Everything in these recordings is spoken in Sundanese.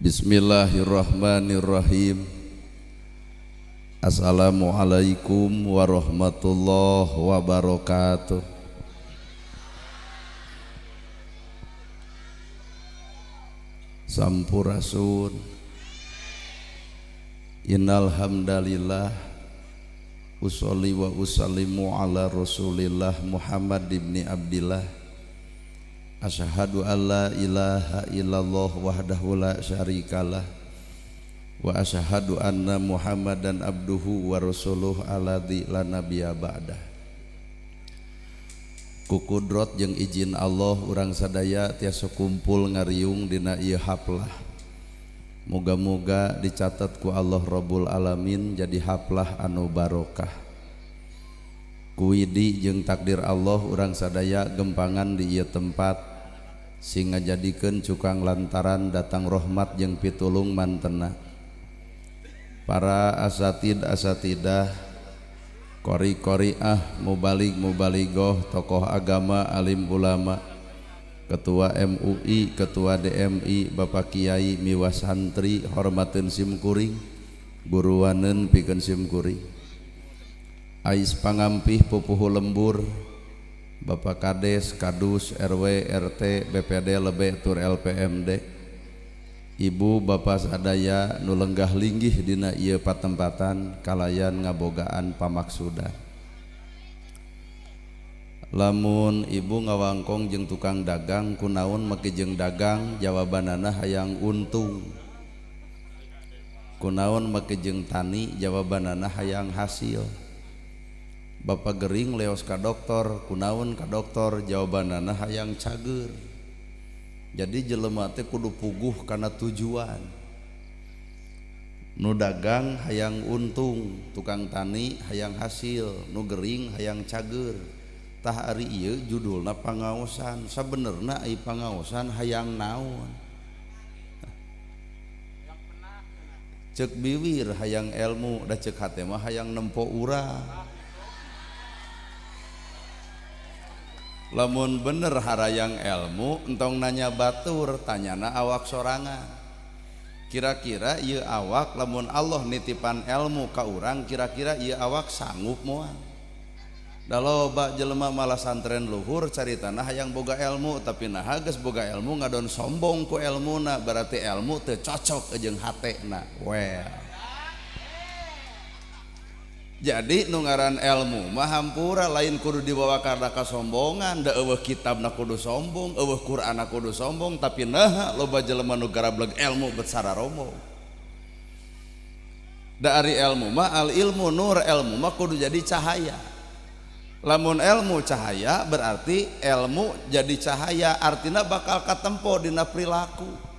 Bismillahirrahmanirrahim. Assalamualaikum warahmatullahi wabarakatuh. Sampurasun. Innal hamdalillah usolli wa usallimu ala Rasulillah Muhammad ibni Abdillah. Asyhadu alla ilaha illallah wahdahu la syarikalah wa asyhadu anna Muhammadan abduhu wa rasuluh alladzi la nabiyya ba'dah. Ku kudrot jeung izin Allah urang sadaya tiasa kumpul ngariung dina ieu haplah. Moga-moga dicatat ku Allah Rabbul Alamin jadi haplah anu barokah. Kuidi jeung takdir Allah urang sadaya gempangan di ieu tempat sing ngajadikeun cukang lantaran datang rahmat jeung pitulung mantena. Para asatid asatidah, qori-qoriah, mubalig mubaligoh, tokoh agama, alim ulama, ketua MUI, ketua DMI, bapak kiai, miwa santri, hormateun sim kuring, buruaneun pikeun sim kuring. Ais pangampih pupuhu lembur, Bapak Kades, Kadus, RW, RT, BPD, Lebe, tur LPMD, Ibu Bapak sadaya nu lenggah linggih dina ieu patempatan kalayan ngabogaan pamaksudan. Lamun ibu ngawangkong jeung tukang dagang kunaon make jeung dagang jawabanana hayang untung. Kunaon make jeung tani jawabanana hayang hasil. Bapak gering leos ka dokter kunaon ka dokter jawabanana hayang cager. Jadi jelema teh kudu puguh kana tujuan. Nu dagang hayang untung, tukang tani hayang hasil, nu gering hayang cager. Tah ari ieu judulna pangaosan. Sabenerna ai pangaosan hayang naon? Ceuk biwir hayang ilmu, da ceuk hate mah hayang nempo urang. Lamun bener harayang ilmu entong nanya batur, tanyana awak sorangan. Kira-kira ieu awak lamun Allah nitipan ilmu ka urang, kira-kira ieu awak sanggup moal? Da loba jelema malah santren luhur caritana hayang boga ilmu, tapi naha geus boga ilmu ngadon sombong ku elmuna, berarti ilmu teu cocok jeung hatena. Well. Jadi nu ngaran ilmu mah hampura lain kudu dibawa karena kasombongan, da eueuh kitabna kudu sombong, eueuh Qur'anna kudu sombong, tapi naha loba jelema nu garableg ilmu bet sararombong. Da ari ilmu mah al ilmu nur, ilmu mah kudu jadi cahaya. Lamun ilmu cahaya berarti ilmu jadi cahaya, artinya bakal katempo dina perilaku.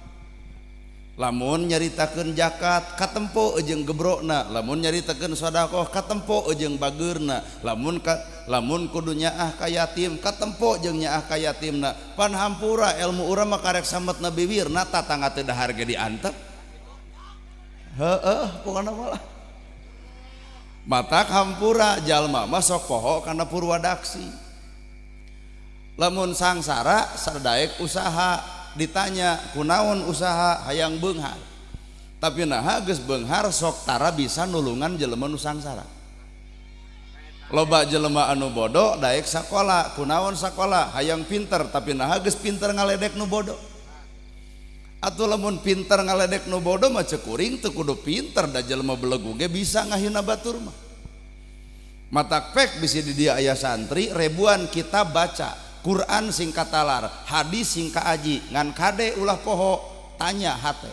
Lamun nyaritakeun zakat katempo jeung gebrokna, lamun nyaritakeun sedekah katempo jeung bageurna, lamun kudu nyaah ka yatim katempo jeung nyaah ka yatimna. Pan hampura ilmu urang mah karek sametna biwirna tatangga teu dahar ge diantep. Heueuh pokona mah lah. Matak hampura jalma mah sok poho kana purwadaksi. Lamun sangsara sadaek usaha, ditanya kunaon usaha hayang beunghar, tapi naha geus beunghar sok tara bisa nulungan jelema nu sangsara. Loba jelema anu bodoh daek sakola, kunaon sakola hayang pinter, tapi naha geus pinter ngaledek nu bodoh. Atuh lamun pinter ngaledek nu bodoh mah ceuk kuring teu kudu pinter, da jelema belegu ge bisa ngahina batur mah. Matak pek bisi di dieu aya santri ribuan kitab baca Quran sing katalar, hadis sing kaaji, ngan kade ulah poho, tanya hate.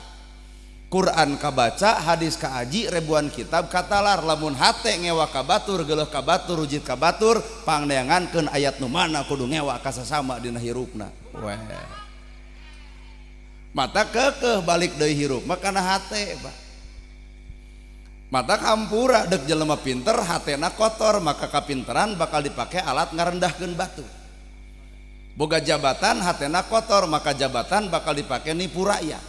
Quran kabaca, hadis kaaji, ribuan kitab katalar, lamun hate ngewa ka batur, geuleuh ka batur, rujit ka batur, pangneangankeun ayat nu mana kudu ngewa ka sasama dina hirupna. Weh. Mata keukeuh balik deui hirup mah kana hate, Pak. Mata hampura deuk jelema pinter hatena kotor, maka kapinteran bakal dipake alat ngarendahkeun batu. Boga jabatan hatena kotor, maka jabatan bakal dipake nipu rakyat.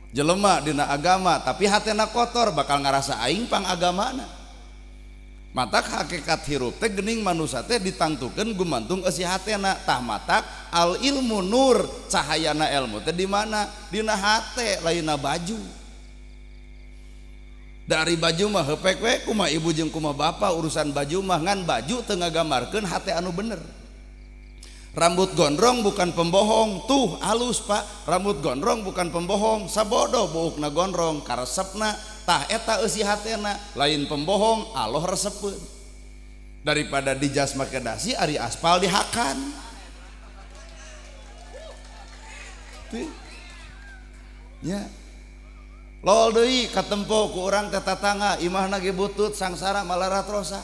Jelema dina agama tapi hatena kotor bakal ngarasa aing pang agamana. Matak hakikat hirup teh geuning manusia teh ditangtukeun gumantung eusi hatena. Tah matak al ilmu nur, cahayana ilmu teh di mana? Dina hate, lainna baju. Dari baju mah heupek we kumaha ibu jeung kumaha bapa urusan baju mah, ngan baju teu ngagambarkeun hate anu bener. Rambut gondrong bukan pembohong, tuh halus Pak. Rambut gondrong bukan pembohong, sabodo buukna gondrong karesepna. Tah eta eusi hatena, lain pembohong, Allah resepeun. Daripada dijas make dasi ari aspal dihakan. Tuh. Ya. Lol deui katempo ku urang teh tatangga, imahna ge butut sangsara malarat rosa.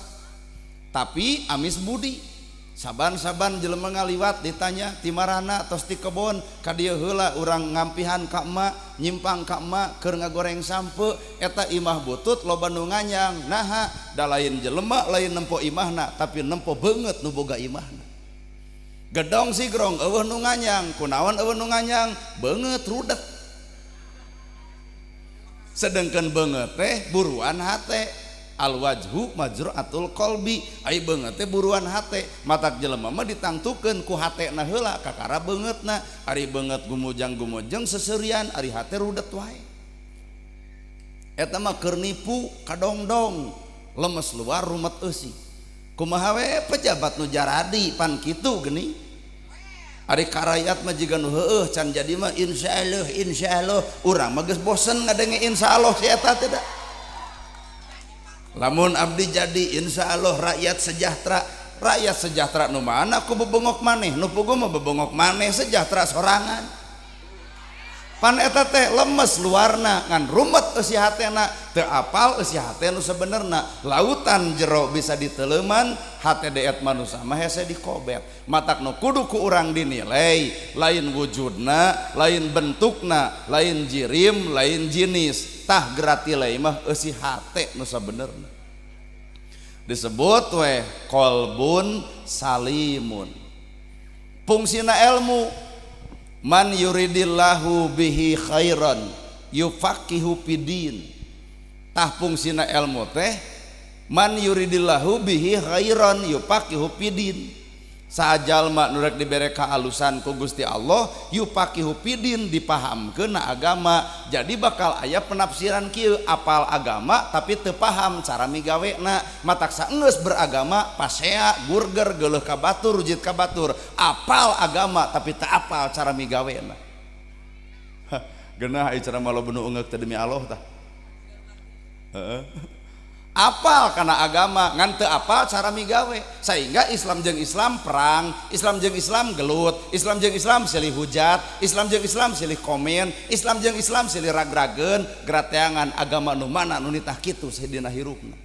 Tapi amis budi. Saban-saban jelema ngaliwat ditanya timarana tos ti kebon ka dieu heula urang ngampihan ka emak, nyimpang ka emak keur ngagoreng sampe, eta imah butut loba nu nganyang. Naha da lain jelema lain nempo imahna tapi nempo beungeut nu boga imahna. Gedong sigrong eueuh nu nganyang, kunaon eueuh nu nganyang? Beungeut rudet. Sedengkeun beungeut teh buruan hate. Al wajhu majru'atul qalbi, ai beungeut teh buruan hate. Matak jelema mah ditangtukeun ku hatena heula kakara beungeutna. Ari beungeut gumujang-gumujeng seserian, ari hate rudet wae. Eta mah keur nipu kadongdong, lemes luar rumet eusi. Kumaha we pejabat nu jaradi pan kitu geuning. Ari karayat mah jiga nu heueuh can jadi mah insyaallah insyaallah, urang mah geus bosen ngadenge insyaallah si eta teh da. Lamun abdi jadi insyaallah rakyat sejahtera, rakyat sejahtera nu mana ku bebongok maneh, nu puguh mah bebongok maneh sejahtera sorangan. Pan eta teh lemes luarna ngan rumet eusi hatena, teu apal eusi hate nu sebenerna. Lautan jero bisa diteleman, hate deet manusia mah hese dikobet. Matak nu kudu ku urang dinilai lain wujudna, lain bentukna, lain jirim, lain jinis. Tah gratilai mah eusi hate nu sabenerna. Disebut we kolbun salimun. Fungsina ilmu, man yuridillahu bihi khairan yufaqihu fidin. Tah fungsina ilmu teh man yuridillahu bihi khairan yufaqihu fidin. Sajalma nu rek dibere kaalusan ku Gusti Allah yufaqihu fidin, dipahamkeun na agama. Jadi bakal aya penafsiran kieu, apal agama tapi teu paham cara migawena. Matak saenggeus beragama pasea gurger geuleuh ka batur rujit ka batur, apal agama tapi teu apal cara migawena. Geunah ai cara mah loba nu eungeuk teh demi Allah tah. Heeh. Apal kana agama ngan teu apal cara migawe, sehingga Islam jeung Islam perang, Islam jeung Islam gelut, Islam jeung Islam silih hujat, Islam jeung Islam silih komen, Islam jeung Islam silih ragrageun, grateangan agama nu mana nu nitah kitu dina hirupna.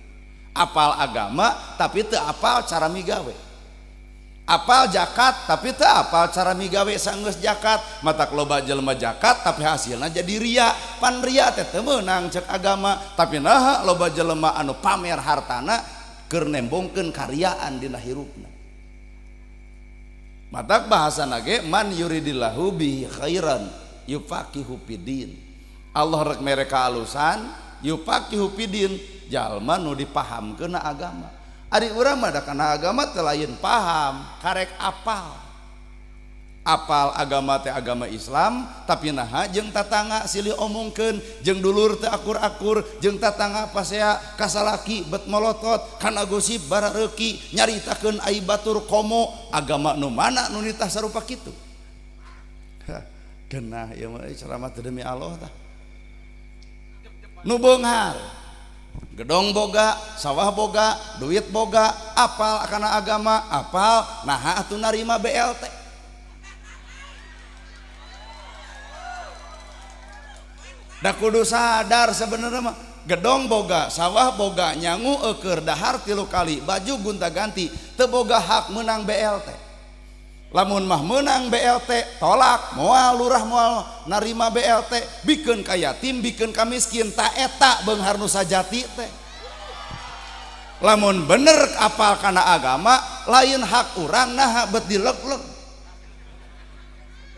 Apal agama tapi teu apal cara migawe. Apal zakat tapi teu apal cara migawe saenggeus zakat. Matak loba jelema zakat tapi hasilna jadi ria. Pan ria teh teu meunang cek agama, tapi naha loba jelema anu pamer hartana keur nembongkeun karyaan dina hirupna. Matak bahasana ge man yuridillahu bihi khairan yufaqihu fidin. Allah rek mere kaalusan yufaqihu fidin, jalma nu dipahamkeun agama. Ari urang mah da kana agama teh lain paham, karek apal. Apal agama teh agama Islam, tapi naha jeung tatangga silih omongkeun, jeung dulur teh akur-akur, jeung tatangga pasea kasalaki bet molotot, kana gosip barareuki, nyaritakeun ai batur komo, agama nu mana nu nitah sarupa kitu. Geunah ieu mah ceramah teh demi Allah tah. Nu beunghar gedong boga, sawah boga, duit boga, apal kana agama, apal naha atuh narima BLT. Da kudu sadar sebenarnya mah, gedong boga, sawah boga, nyangu eueur dahar 3 kali, baju gonta-ganti, teu boga hak meunang BLT. Lamun mah meunang BLT, tolak, moal lurah moal narima BLT, bikeun ka yatim, bikeun ka miskin, ta eta beunghar nu sajati teh. Lamun bener apal kana agama, lain hak urang naha bet dileg-leg.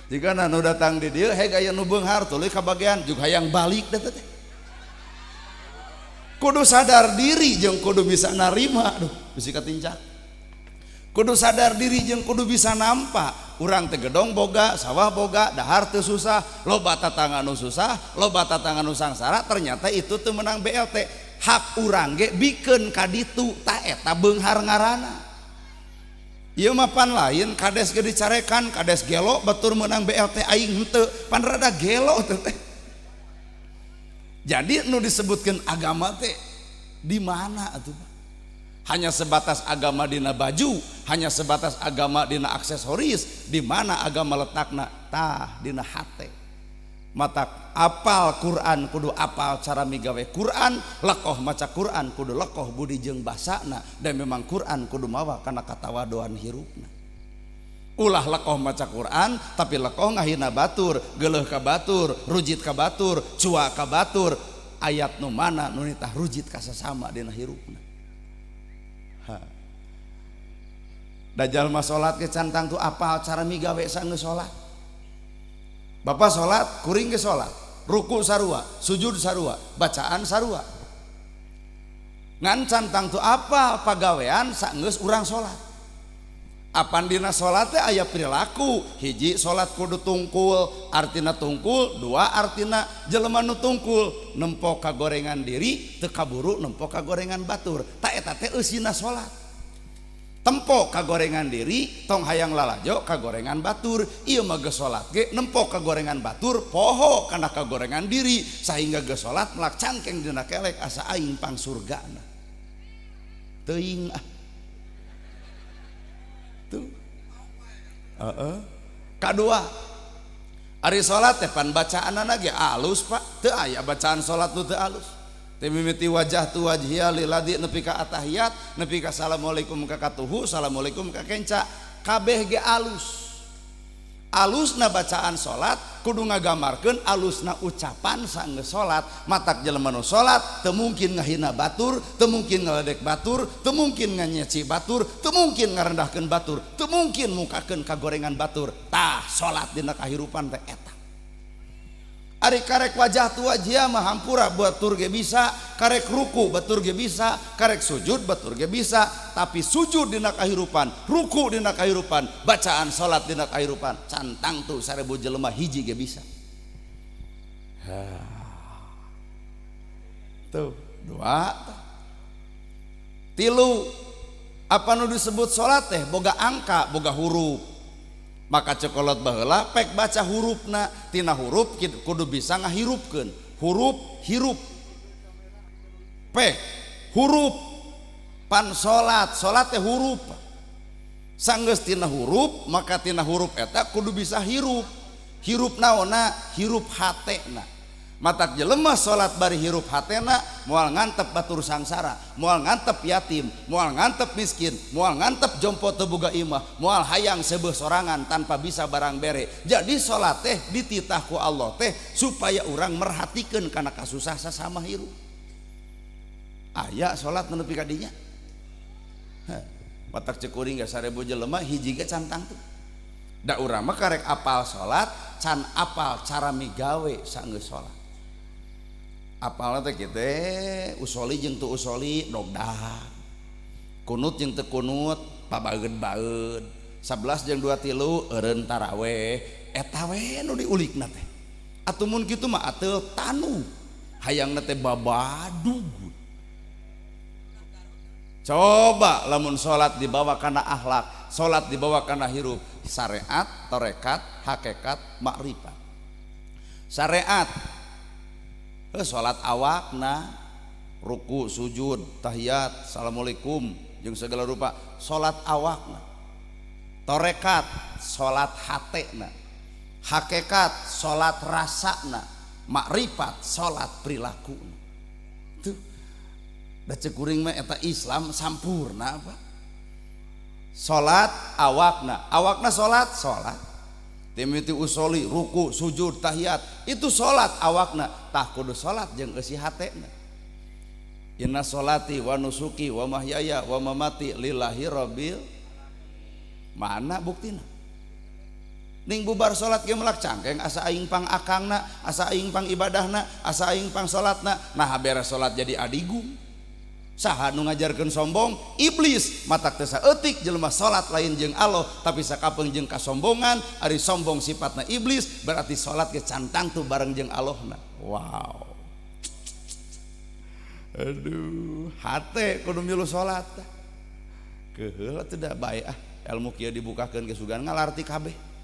Jika nu datang di dieu heg aya nu beunghar tuluy kabagean juga hayang balik teh teh. Kudu sadar diri jeung kudu bisa narima. Aduh, bisi katincak. Kudu sadar diri jeung kudu bisa nampa. Urang teh gedong boga, sawah boga, dahar teu susah, loba tatangga nu susah, loba tatangga nu sangsara, ternyata itu teu menang BLT. Hak urang ge bikeun ka ditu, tah eta beunghar ngaranna. Ieu mah pan lain kades ge dicarekan, kades gelo batur menang BLT aing henteu, pan rada gelo teh. Jadi nu disebutkan agama teh di mana atuh? Hanya sebatas agama dina baju, hanya sebatas agama dina aksesoris, di mana agama letakna? Tah dina hate. Mata apal Quran kudu apal cara migawe Quran, lekoh maca Quran kudu lekoh budi jeung basana, dan memang Quran kudu mawa kana katawaduan hirupna. Ulah lekoh maca Quran tapi lekoh ngahina batur, geuleuh ka batur, rujit ka batur, cua ka batur, ayat nu mana nu nitah rujit ka sasama dina hirupna. Ha. Dajjal mah salat ge can tangtu apal cara migawe sanggeus salat. Bapak salat, kuring ge salat, ruku sarua, sujud sarua, bacaan sarua. Ngan can tangtu apal pagawean sanggeus urang salat. Apan dina salat teh aya perilaku, hiji salat kudu tungkul, artina tungkul, dua artina jelema nu tungkul nempo kagorengan diri teu kaburu nempo kagorengan batur. Ta eta teh eusina salat. Tempo kagorengan diri tong hayang lalajo kagorengan batur. Ieu mah geus salat ge nempo kagorengan batur poho kana kagorengan diri sehingga geus salat melak cangkeng dina kelek asa aing pang surgana. Teuing ah. Tuh. Heeh. Kadua, ari salat teh pan bacaanana ge alus Pak, teu aya bacaan salat nu teu alus. Teh mimiti wajah tu wajhiya liladzi nepi ka atahiyat, nepi ka assalamualaikum ka katuhu, assalamualaikum ka kenca, kabeh ge alus. Alusna bacaan salat kudu ngagambarkeun alusna ucapan sanggeus salat. Matak jelema nu salat teu mungkin ngahina batur, teu mungkin ngaledek batur, teu mungkin nganyeci batur, teu mungkin ngarendahkeun batur, teu mungkin mukakeun kagorengan batur. Tah salat dina kahirupan teh eta. Ari karek wajah tu wajah mah hampura batur ge bisa, karek ruku batur ge bisa, karek sujud batur ge bisa, tapi sujud dina kahirupan, ruku dina kahirupan, bacaan salat dina kahirupan, can tangtu 1000 jelema hiji ge bisa. Tuh, dua. Tilu, apa nu disebut salat teh boga angka, boga huruf. Maka cekolot baheula pek baca hurufna, tina huruf kudu bisa ngahirupkeun. Huruf hirup. Pek huruf pan salat, salat teh huruf. Sanggeus tina huruf, maka tina huruf eta kudu bisa hirup. Hirup naonna? Hirup hatena. Matak jelema salat bari hirup hatena moal ngantep batur sangsara, moal ngantep yatim, moal ngantep miskin, moal ngantep jompo teu boga imah, moal hayang seubeuh sorangan tanpa bisa barang bere. Jadi salat teh dititah ku Allah teh supaya urang merhatikeun kana kasusah sasama hirup. Aya salat nu nepi ka dinya. Matak ceuk kuring ge 1000 jelema hiji ge can tangtu. Da urang mah karek apal salat, can apal cara migawe sanggeus salat. Apalna teh kitu usoli jeung teu usoli dogdah, kunut jeung teu kunut pabaeud-baeud, 11 jeung 2 tilu eureun taraweh, eta we nu diulikna teh. Atuh mun kitu mah ateul tanu hayangna teh babadug. Coba lamun salat dibawa kana akhlak, salat dibawa kana hirup, syariat, tarekat, hakikat, makrifat. Syariat salat awakna, ruku, sujud, tahiyat, assalamualaikum jeung segala rupa, salat awakna. Tarekat salat hatena, hakikat salat rasana, makrifat salat perilakuna. Tuh. Da ceuk kuring mah eta Islam sampurna apa? Salat awakna, awakna salat, salat. Timiti usoli, ruku, sujud, tahiyat, itu salat awakna. Tah kudu salat jeung eusi hatena. Inna salati wa nusuki wa mahyaya wa mamati lillahi rabbil. Mana buktina? Ning bubar salat ge melak cangkeng asa aing pang akangna, asa aing pang ibadahna, asa aing pang salatna. Nah beres salat jadi adigung. Saha nu ngajarkeun sombong? Iblis. Matak teh saeutik jelema salat lain jeung Allah, tapi sakapeung jeung kasombongan. Ari sombong sifatna iblis, berarti salat ge cantang tuh bareng jeung Allahna. Wow. Aduh, hate kudu milu salat. Keuheul atuh da bae ah, ilmu kieu dibukakeun ge sugan ngalarti kabeh.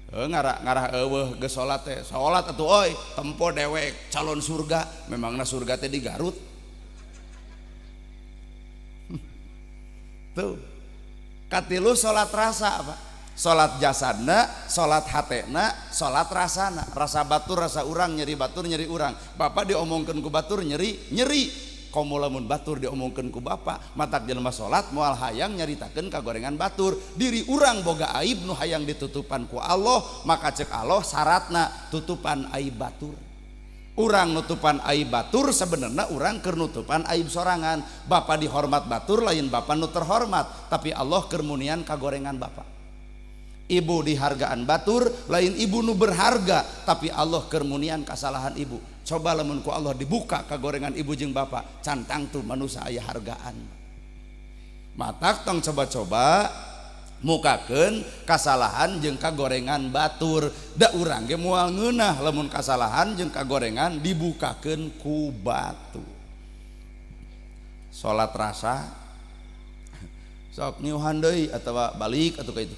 Ngarah eueuh geus salat teh, salat atuh euy, tempo dewek calon surga, memangna surga teh di Garut. Tuh. Katilu salat rasa, Pak. Salat jasadna, salat hatena, salat rasana. Rasa batur, rasa urang, nyeri batur, nyeri urang. Bapak diomongkeun ku batur nyeri, nyeri. Komo lamun batur diomongkeun ku bapak, matak jelema salat moal hayang nyaritakeun kagorengan batur. Diri urang boga aib nu hayang ditutupan ku Allah, maka cek Allah syaratna tutupan aib batur. Urang nutupan aib batur sebenarnya urang keur nutupan aib sorangan. Bapak dihormat batur lain bapak nu terhormat, tapi Allah keur munian kagorengan bapak. Ibu dihargaan batur lain ibu nu berharga, tapi Allah keur munian kasalahan ibu. Coba lamun ku Allah dibuka kagorengan ibu jeung bapak, cantang tuh manusia aya hargaan. Matak tong coba-coba mukakeun kasalahan jeung kagorengan batur. Da urang ge moal ngeunah lamun kasalahan jeung kagorengan dibukakeun ku batu. Salat rasa sok niuhan deui atawa balik atuh ka itu.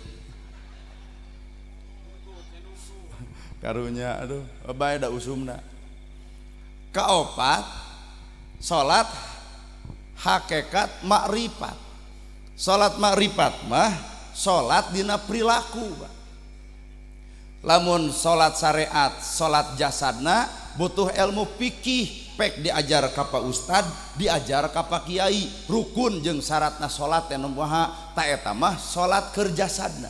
Karunya aduh bae da usumna. Kaopat salat hakikat makrifat. Salat makrifat mah salat dina perilaku, Pak. Lamun salat syariat, salat jasadna butuh ilmu fikih, pek diajar ka Pak Ustad, diajar ka Pak Kiai, rukun jeung syaratna salat teh nu maha, ta eta mah salat keur jasadna.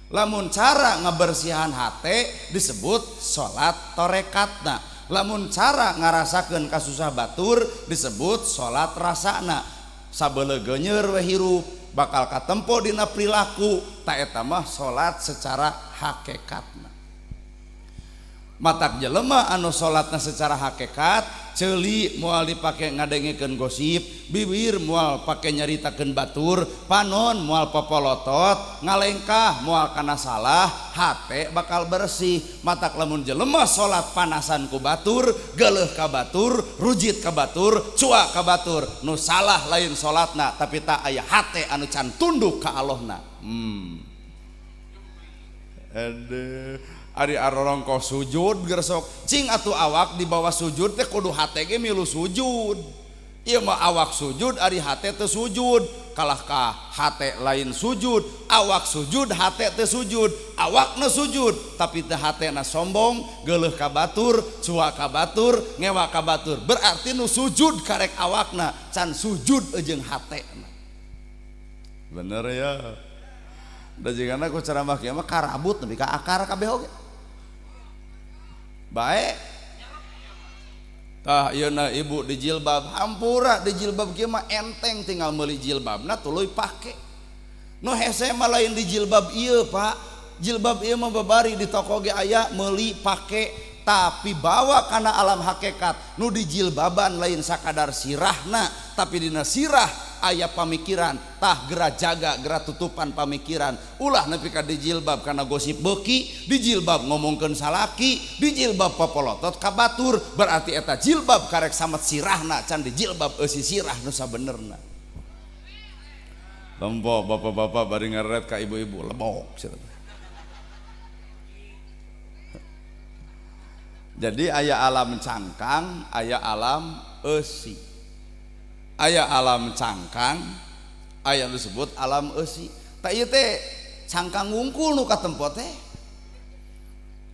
Lamun cara ngabersihan hate disebut salat torekatna. Lamun cara ngarasakeun kasusah batur disebut salat rasana. Sabelegeuneur we hirup bakal katempo dina perilaku, ta eta mah salat secara hakikatna. Matak jelema anu salatna secara hakikat, ceuli moal dipake ngadengekeun gosip, bibir moal pake nyaritakeun batur, panon moal popolotot, ngalengkah moal kana salah, hate bakal bersih. Matak lamun jelema salat panasan ku batur, geuleuh ka batur, rujit ka batur, cua ka batur, nu salah lain salatna tapi tak aya hate anu can tunduk ka Allahna. Aduh, ari arorongko sujud gersok cing atuh awak di bawah sujud teh kudu hate ge milu sujud. Ieu mah awak sujud ari hate teu sujud, kalah ka hate lain sujud, awak sujud hate teu sujud, awakna sujud tapi teu hatena sombong, geuleuh ka batur, cua ka batur, ngewa ka batur. Berarti nu sujud karek awakna can sujud jeung hatena. Bener ya. Da jigana ku ceramah kieu mah karabut nepi ka akar kabeh oge. Bae. Tah ieu na ibu di jilbab, hampura di jilbab kieu mah enteng tinggal meuli jilbabna tuluy pake. Nu hese mah lain di jilbab ieu, Pak. Jilbab ieu mah babari di toko ge aya meuli pake, tapi bawa kana alam hakikat. Nu di jilbaban lain sakadar sirahna, tapi dina sirah aya pamikiran, tah gera jaga gera tutupan pamikiran. Ulah nepi ka dijilbab kana gosip beuki, dijilbab ngomongkeun salaki, dijilbab popolotot ka batur, berarti eta jilbab karek samet sirahna can dijilbab eusi sirah nu sabenerna. Tempo bapak-bapak bari ngeret ka ibu-ibu lebok cenah. Jadi aya alam cangkang, aya alam eusi. Aya alam cangkang, aya disebut alam eusi. Tah ieu teh cangkang wungkul nu katempo teh.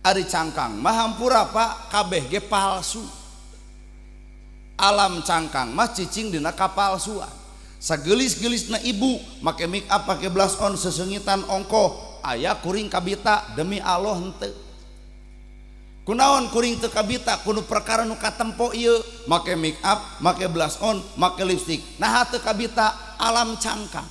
Ari cangkang mah hampura Pak, kabeh ge palsu. Alam cangkang mah cicing dina kapalsuan. Sagelis-gelisna ibu make make up, make blush on, sesengitan ongkoh, aya kuring kabita demi Allah henteu. Kunaon kuring teu kabita kudu perkara nu katempo ieu, make make up, make blush on, make lipstick. Nah teu kabita alam cangkang.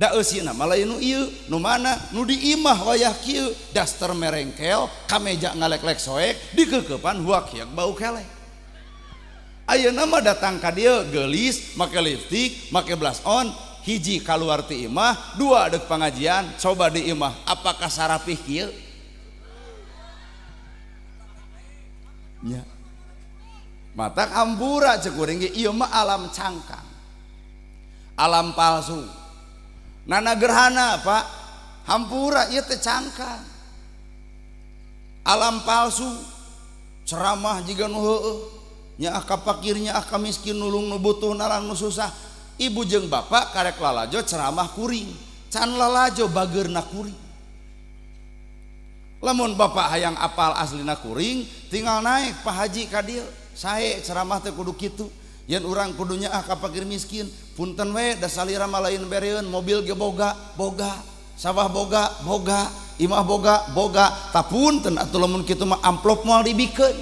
Da eusina mah lain nu ieu, nu mana? Nu di imah wayah kieu, daster merengkel, kameja ngalek-lek soek, dikeukepan huak hiak bau kelek. Ayeuna mah datang ka dieu geulis, make lipstick, make blush on, hiji kaluar ti imah, dua deuk pangajian, coba di imah apakah sarapih kieu? Nya. Matak hampura ceuk kuring ge ieu mah alam cangkang. Alam palsu. Nana gerhana Pak, hampura ieu teh cangkang. Alam palsu. Ceramah jiga nu heueuh. Nyaah ka fakir, nyaah ka miskin, nulung nu butuh, narang nu susah. Ibu jeung bapak karek lalajo ceramah kuring. Can lalajo bageurna kuring. Lamun bapak hayang apal aslina kuring, tinggal naik Pak Haji ka dieu. Sae ceramah teh kudu kitu. Yen urang kudu nyaah ka fakir miskin, punten we da salira mah lain bereun, mobil ge boga, boga, sawah boga, boga, imah boga, boga. Ta punten atuh lamun kitu mah amplop moal dibikeun.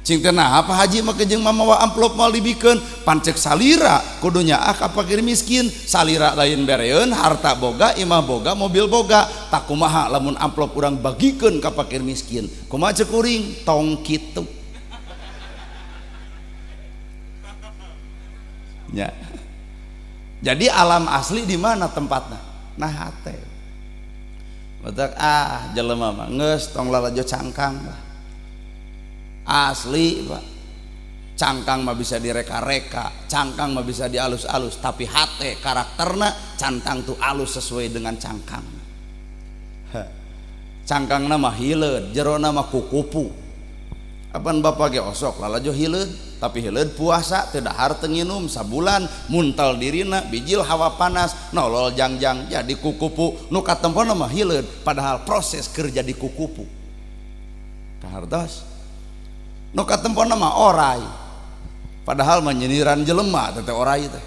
Cing teh naha Pak Haji mah jeung mamawa amplop moal dibikeun, pan ceuk salira kudu nyaah ka fakir miskin, salira lain bereun, harta boga, imah boga, mobil boga. Ta kumaha lamun amplop urang bagikeun ka fakir miskin? Kumaha ceuk kuring? Tong kitu. Ya. Jadi alam asli di mana tempatnya? Nah hate. Batak ah jelema mah geus tong lalajo cangkang lah. Asli Pak. Cangkang mah bisa direka-reka, cangkang mah bisa dialus-alus, tapi hate karakterna cantang tuh alus sesuai dengan cangkang. Cangkangna mah hileud, jerona mah kukupu. Apan bapak ge osok lalajo hileud, tapi hileud puasa teu dahar teu nginum sabulan, muntal dirina bijil hawa panas, nolol jangjang jadi kukupu. Nu katempona mah hileud, padahal proses keur jadi kukupu. Kahartos. Nu katempona mah orai. Padahal mah nyindiran jelema teh orai teh.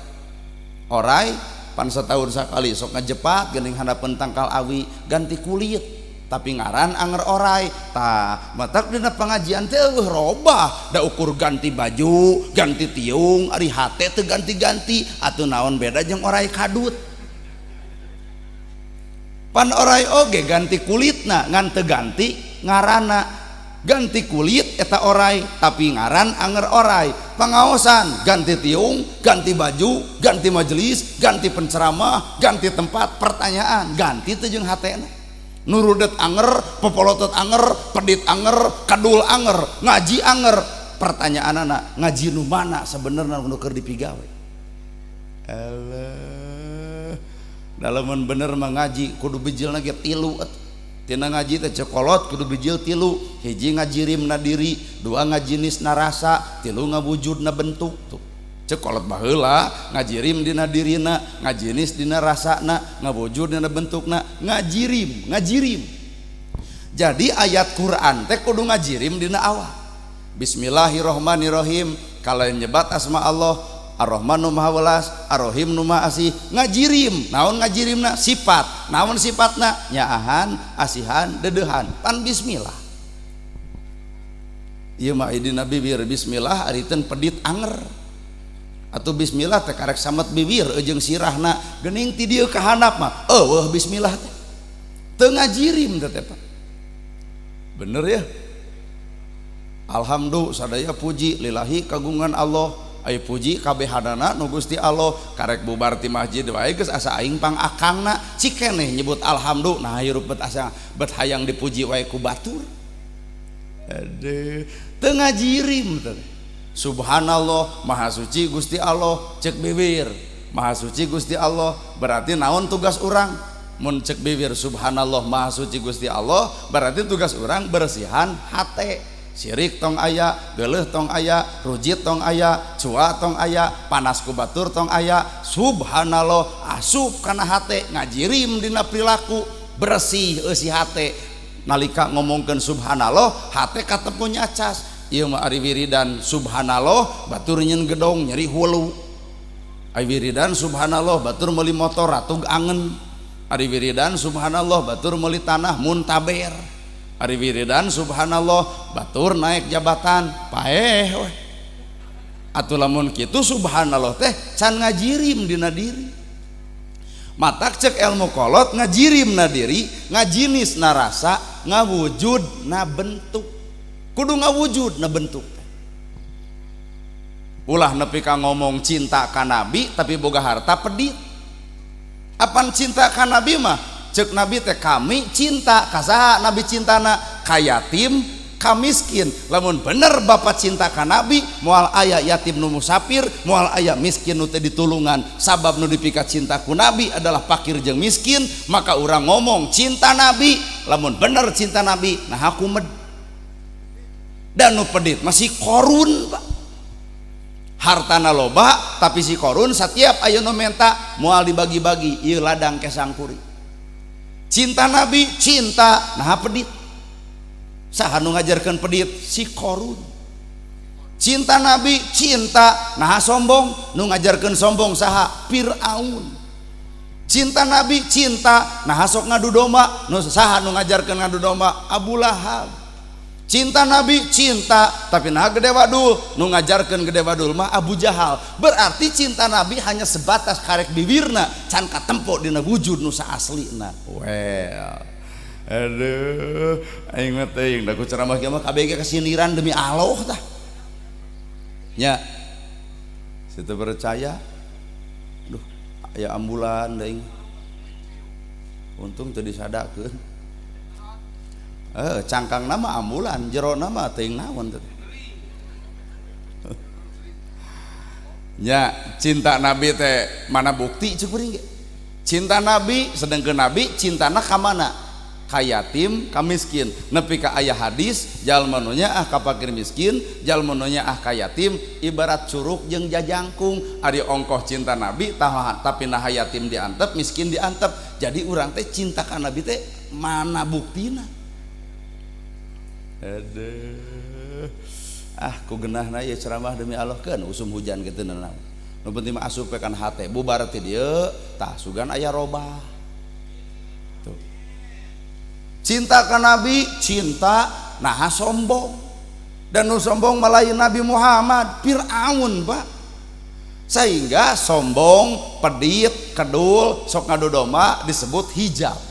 Orai pan satahun sakali sok ngajepat geuning handapeun tangkal awi ganti kulit. Tapi ngaran anger orai tah matak dina pengajian teh eueuh robah da ukur ganti baju ganti tiung ari hate teu ganti-ganti atuh naon beda jeung orai kadut pan orai oge ganti kulitna ngan teu ganti ngaranna ganti kulit eta orai tapi ngaran anger orai pangaosan ganti tiung ganti baju ganti majelis ganti penceramah ganti tempat pertanyaan ganti teu jeung hatena nurudet anger, popolotot anger, pedit anger, kadul anger, ngaji anger. Pertanyaan anak, ngaji nu mana sebenarnya nu keur dipigawe? Alah, dalamun bener mah ngaji kudu bijilna ge tilu atuh. Tina ngaji teh cekolot kudu bijil tilu, hiji ngajirimna diri, dua ngajinisna rasa, tilu ngawujudna bentuk tuh. Cekolot baheula ngajirim dina dirina, ngajinis dina rasana, ngawujud dina bentukna, ngajirim, ngajirim. Jadi ayat Quran teh kudu ngajirim dina awal. Bismillahirrahmanirrahim, kalayan nyebat asma Allah, Ar-Rahman nu Maha Welas, Ar-Rahim nu Maha Asih, ngajirim. Naon ngajirimna? Sifat. Naon sifatna? Nyaahan, asihan, deudeuhan. Pan bismillah. Ieu mah dina bibir bismillah ari teu pedit anger. Atau bismillah teh karek samet bibir jeung sirahna geuning ti dieu ka handap mah eueuh bismillah teh teu ngajirim teh Pak. Bener ya? Alhamdulillah sadaya puji lillahi kagungan Allah aya puji kabehanana nu Gusti Allah karek bubar ti masjid wae geus asa aing pangakangna cikeneh nyebut alhamdulillah nah hirup bet asa bet hayang dipuji wae ku batur. Aduh teu ngajirim teh. Subhanallah maha suci Gusti Allah cek bibir maha suci Gusti Allah berarti naon tugas urang mun cek bibir subhanallah maha suci Gusti Allah berarti tugas urang bersihan hate sirik tong aya geuleuh tong aya rujit tong aya cua tong aya panas ku batur tong aya subhanallah asup kana hate ngajirim dina perilaku bersih eusi hate nalika ngomongkeun subhanallah hate katempo nyacas. Ieu mah ari wiridan subhanallah batur nyeun gedong nyeri hulu. Ari wiridan subhanallah batur meuli motor ratug angen. Ari wiridan subhanallah batur meuli tanah muntaber. Ari wiridan subhanallah batur naik jabatan paeh we. Atuh lamun kitu subhanallah teh can ngajirim dina diri. Matak cek ilmu kolot ngajirim na diri, ngajinis na rasa, ngawujud na bentuk. Kudu ngawujud na bentuk. Ulah nepi ka ngomong cinta ka nabi tapi boga harta pedit. Apan cinta ka nabi mah? Cek nabi teh kami cinta ka saha nabi cintana? Ka yatim, ka miskin. Lamun bener bapak cinta ka nabi, moal aya yatim nu musafir, moal aya miskin nu teu ditulungan. Sabab nu dipika cinta ku nabi adalah fakir jeung miskin, maka urang ngomong cinta nabi, lamun bener cinta nabi, nah aku med. Dan nu pedit masih korun, Pak. Hartana loba tapi si korun setiap aya nu menta moal dibagi-bagi, ieu ladang kesangkuri. Cinta nabi, cinta nah pedit. Saha nu ngajarkeun pedit? Si korun. Cinta nabi, cinta nah sombong, nu ngajarkeun sombong saha? Fir'aun. Cinta nabi, cinta nah sok ngadu domba, nu saha nu ngajarkeun ngadu domba? Abu Lahab. Cinta nabi, cinta tapi nah gede wadul, nu ngajarkeun gede wadul mah Abu Jahal. Berarti cinta nabi hanya sebatas karek bibirna, can katempo dina wujud nu saaslina. Well, aduh, aing mah teuing da ku ceramah kieu mah kabeh kesindiran demi Allah tah. Nya. Situ percaya. Duh, aya ambulan deui. Untung teu disadakeun. Cangkang nama ambulan, jero nama teuing naon teh. Nya, cinta nabi teh mana bukti cek kuring ge. Cinta nabi sedengkeun nabi cintana ka mana? Ka yatim, ka miskin. Nepi ka aya hadis jalma nu nyaah ka fakir miskin, jalma nu nyaah ka yatim ibarat curug jeung jajangkung. Ari ongkoh cinta nabi tapi nah yatim diantep, miskin diantep. Jadi urang teh cinta ka nabi teh mana buktina? Aduh. Ah, ku geunahna ieu ceramah demi Allah keun usum hujan kitu naon. Nu penting mah asup we kana hate, bubar ti dieu tah sugan aya robah. Tuh. Cinta ka nabi, cinta nah sombong. Dan nu sombong malain Nabi Muhammad, Fir'aun, Pak. Sehingga sombong, pedit, kedul, sok ngadu domba disebut hijab.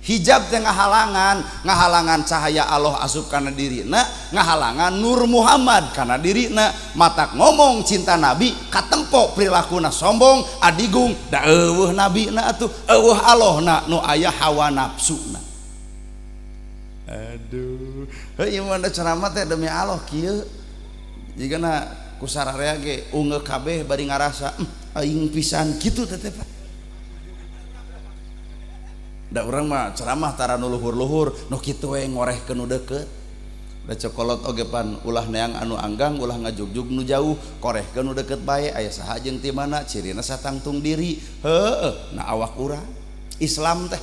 Hijab teh ngahalangan, ngahalangan cahaya Allah asup kana dirina, ngahalangan Nur Muhammad kana dirina. Matak ngomong cinta nabi katempo prilakuna sombong, adigung, da eueuh nabina atuh, eueuh Allahna nu aya hawa nafsuna. Aduh, heuh ieu mah ceramah teh demi Allah kieu. Jigana ku sararea ge ungeuk kabeh bari ngarasa aing pisan kitu teh teh Pak. Da urang mah ceramah tara nu luhur-luhur, nu kitu we ngorehkeun nu deukeut. Da cokolot oge pan ulah neang anu anggang, ulah ngajugjug nu jauh, korehkeun nu deukeut bae aya saha jeung ti mana, cirina satangtung diri. Heueuh, na awak urang Islam teh.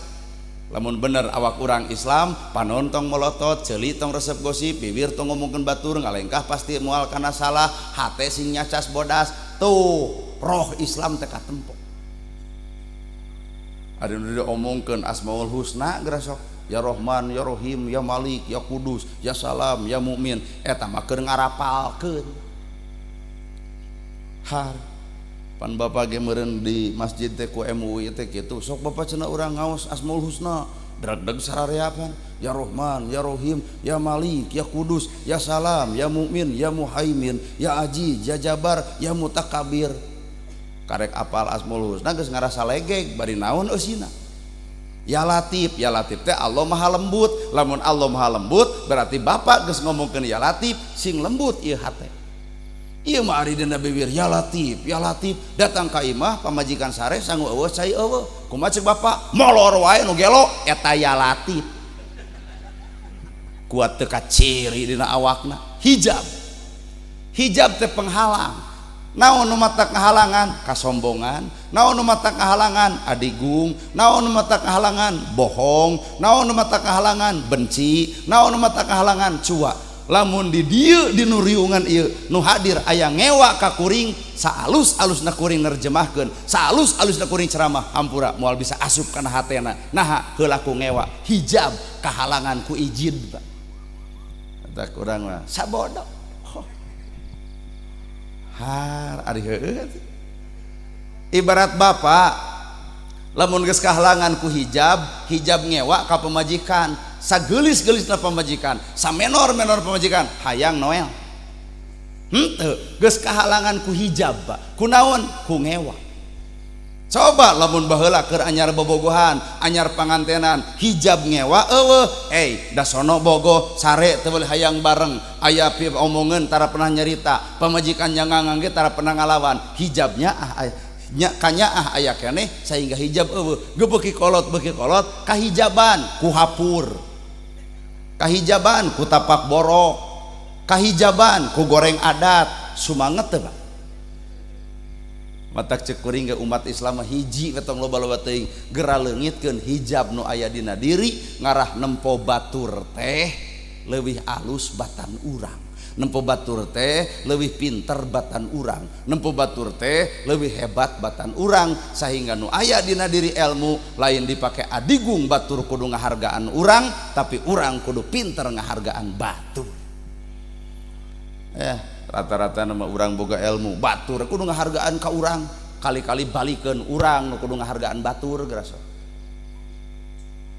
Lamun bener awak urang Islam, panon tong molotot, ceuli tong resep gosip, bibir tong ngomongkeun batur, ngalengkah pasti moal kana salah, hate sing nyacas bodas. Tuh, roh Islam teh katempo. Ada nu diomongkeun Asmaul Husna geura sok, ya Rahman, ya Rahim, ya Malik, ya Kudus, ya Salam, ya Mukmin. Eta mah keur ngarapalkeun. Har pan bapak ge meureun di masjid teh ku MUI teh kitu, sok bapak cenah urang ngaos Asmaul Husna, dreg-dreg sarareapan, ya Rahman, ya Rahim, ya Malik, ya Kudus, ya Salam, ya Mukmin, ya Muhaimin, ya Aziz, ya Jabar, ya Mutakabir. Karek apal Asmaul Husna geus ngarasa legeg bari naon eusina. Ya Latif, ya Latif teh Allah Maha Lembut. Lamun Allah Maha Lembut berarti bapak geus ngomongkeun ya Latif sing lembut ieu hate. Ieu mah ari dina bibir ya Latif, ya Latif, datang ka imah pamajikan sare sangu eueuh cai eueuh. Kumaha ceuk bapak? Molor wae nu gelo eta ya Latif. Kuat teu kaciri dina awakna. Hijab. Hijab teh penghalang. Naon nu matak ngahalangan? Kasombongan. Naon nu matak ngahalangan? Adigung. Naon nu matak ngahalangan? Bohong. Naon nu matak ngahalangan? Benci. Naon nu matak ngahalangan? Cua. Lamun di dieu di nu riungan ieu nu hadir aya ngewa ka kuring, saalus-alusna kuring nerjemahkeun, saalus-alusna kuring ceramah, hampura moal bisa asup kana hatena. Naha heula ku ngewa hijab kahalangan ku izin, Pak. Eta kurang mah sabodo. Har ari heueuh. Ibarat bapak Lamun geus kahalangan ku hijab, hijab ngewa ka pamajikan, sageulis-geulisna pamajikan, samenor-menor pamajikan, hayang Noel. Henteu, geus kahalangan ku hijab, Pak. Kunaon? Ku ngewa. Coba lamun baheula keur anyar bobogohan, anyar pangantenan, hijab ngewa eueuh, da sono bogoh sare teu boleh hayang bareng, aya pi omongeun tara pernah nyarita, pamajikan nyangangang ge tara pernah ngalawan, hijabnya ah nya kanyaah aya keneh sehingga hijab eueuh, ge beuki kolot kahijaban ku hapur, kahijaban ku tapak borok, kahijaban ku goreng adat, sumanget teu Pak? Matak ceuk kuring ge umat Islam hiji we tong loba-loba teuing gera leungitkeun hijab nu aya dina diri ngarah nempo batur teh leuwih alus batan urang, nempo batur teh leuwih pinter batan urang, nempo batur teh leuwih hebat batan urang, sehingga nu aya dina diri ilmu lain dipake adigung batur kudu ngahargaan urang, tapi urang kudu pinter ngahargaan batur. Rata-rata nama urang boga ilmu batur kudu ngahargaan ka urang, kali-kali balikeun urang nu kudu ngahargaan batur geraso.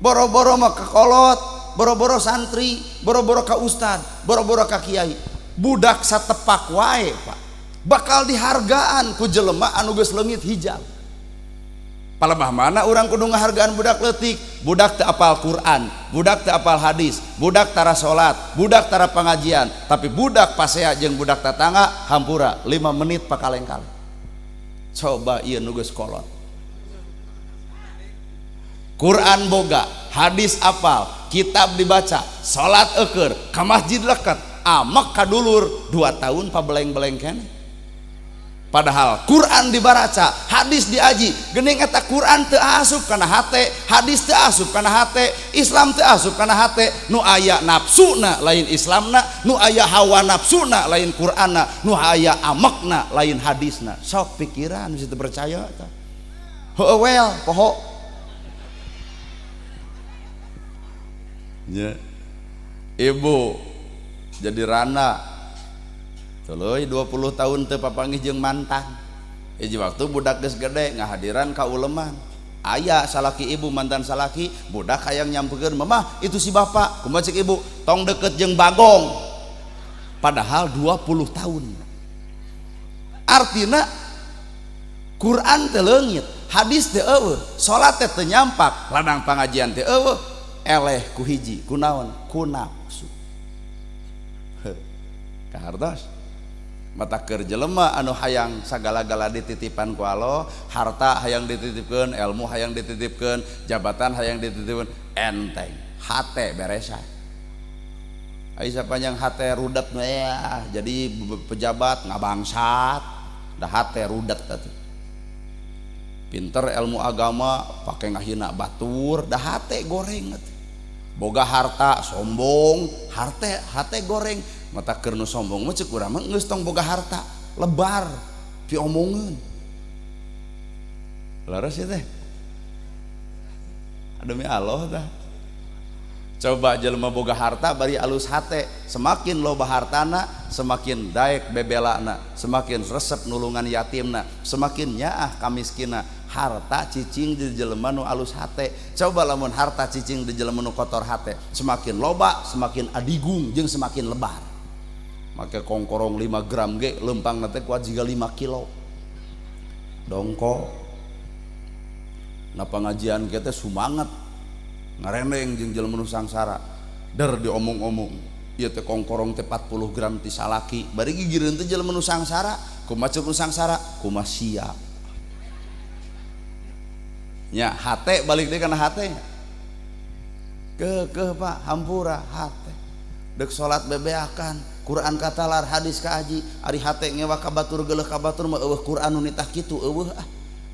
Boro-boro mah kakolot, boro-boro santri, boro-boro ka ustad, boro-boro ka kiai, budak satepak wae Pak bakal dihargaan ku jelema anu geus leungit hijab. Palemah mana urang kudu ngahargaan budak leutik, budak teu apal Quran, budak teu apal hadis, budak tara salat, budak tara pengajian, tapi budak pasea jeung budak tatangga hampura 5 menit pakaleng-kaleng. Coba ieu nu geus kolot. Quran boga, hadis apal, kitab dibaca, salat eueur, ka masjid leket, amek ka dulur 2 tahun pabeleng-beleng keneh. Padahal Quran dibaraca, hadis diaji, geuning eta Quran teu asup kana hate, hadis teu asup kana hate, Islam teu asup kana hate, nu aya nafsuna lain Islamna, nu aya hawa nafsuna lain Quranna, nu aya amekna lain hadisna. Sok pikiran geus teu percaya eta. Heueuh wel poho. Nya. Ibu jadi rana. Tuluy 20 tahun teu papanggih jeung mantan. Hiji waktu budak geus gede ngahadiran ka uleman. Aya salaki ibu mantan salaki, budak hayang nyampekeun, "Mamah, itu si bapak." Kumaha cek ibu? Tong deket jeung bagong. Padahal 20 tahun. Artina Quran teu leungit, hadis teu eueuh, salat teh teu nyampak, ladang pangajian teu eueuh, eleh ku hiji, ku naon? Ku nafsu. Heuh. Kahartos. Mata keur jelema anu hayang sagala-gala dititipan ku Allah, harta hayang dititipkeun, ilmu hayang dititipkeun, jabatan hayang dititipkeun, enteng, hate beresan. Ai sapanjang hate rudet ya, jadi pejabat ngabangsat, dah hate rudet atuh. Pinter ilmu agama pake ngahina batur, dah hate goreng atuh. Boga harta sombong, hate goreng. Mata keur nu sombong mah ceuk urang mah geus tong boga harta, lebar piomongeun. Leres ieu teh. Demi Allah tah. Coba jelema boga harta bari alus hate, semakin loba hartana, semakin daek bebelana, semakin resep nulungan yatimna, semakin nyaah kamiskina. Harta cicing di jelema nu alus hate. Coba lamun harta cicing di jelema nu kotor hate, semakin loba semakin adigung jeung semakin lebar. Make kongkorong 5 gram ge lempangna teh kuat jiga 5 kilo. Dongko. Na pangajian ge teh sumanget. Ngarendeng jeung jelema nu sangsara. Der diomong-omong, ieu teh kongkorong teh 40 gram ti salaki. Bari gigireun teh jelema nu sangsara, kumaha ceuk nu sangsara? Kumaha sia. Nya hate balik deui kana hate. Keukeuh Pak, hampura hate. Deuk salat bebeakan, Quran katalar, hadis kaaji, ari hate ngewa ka batur geuleuh ka batur mah eueuh Quran nu nitah kitu eueuh ah.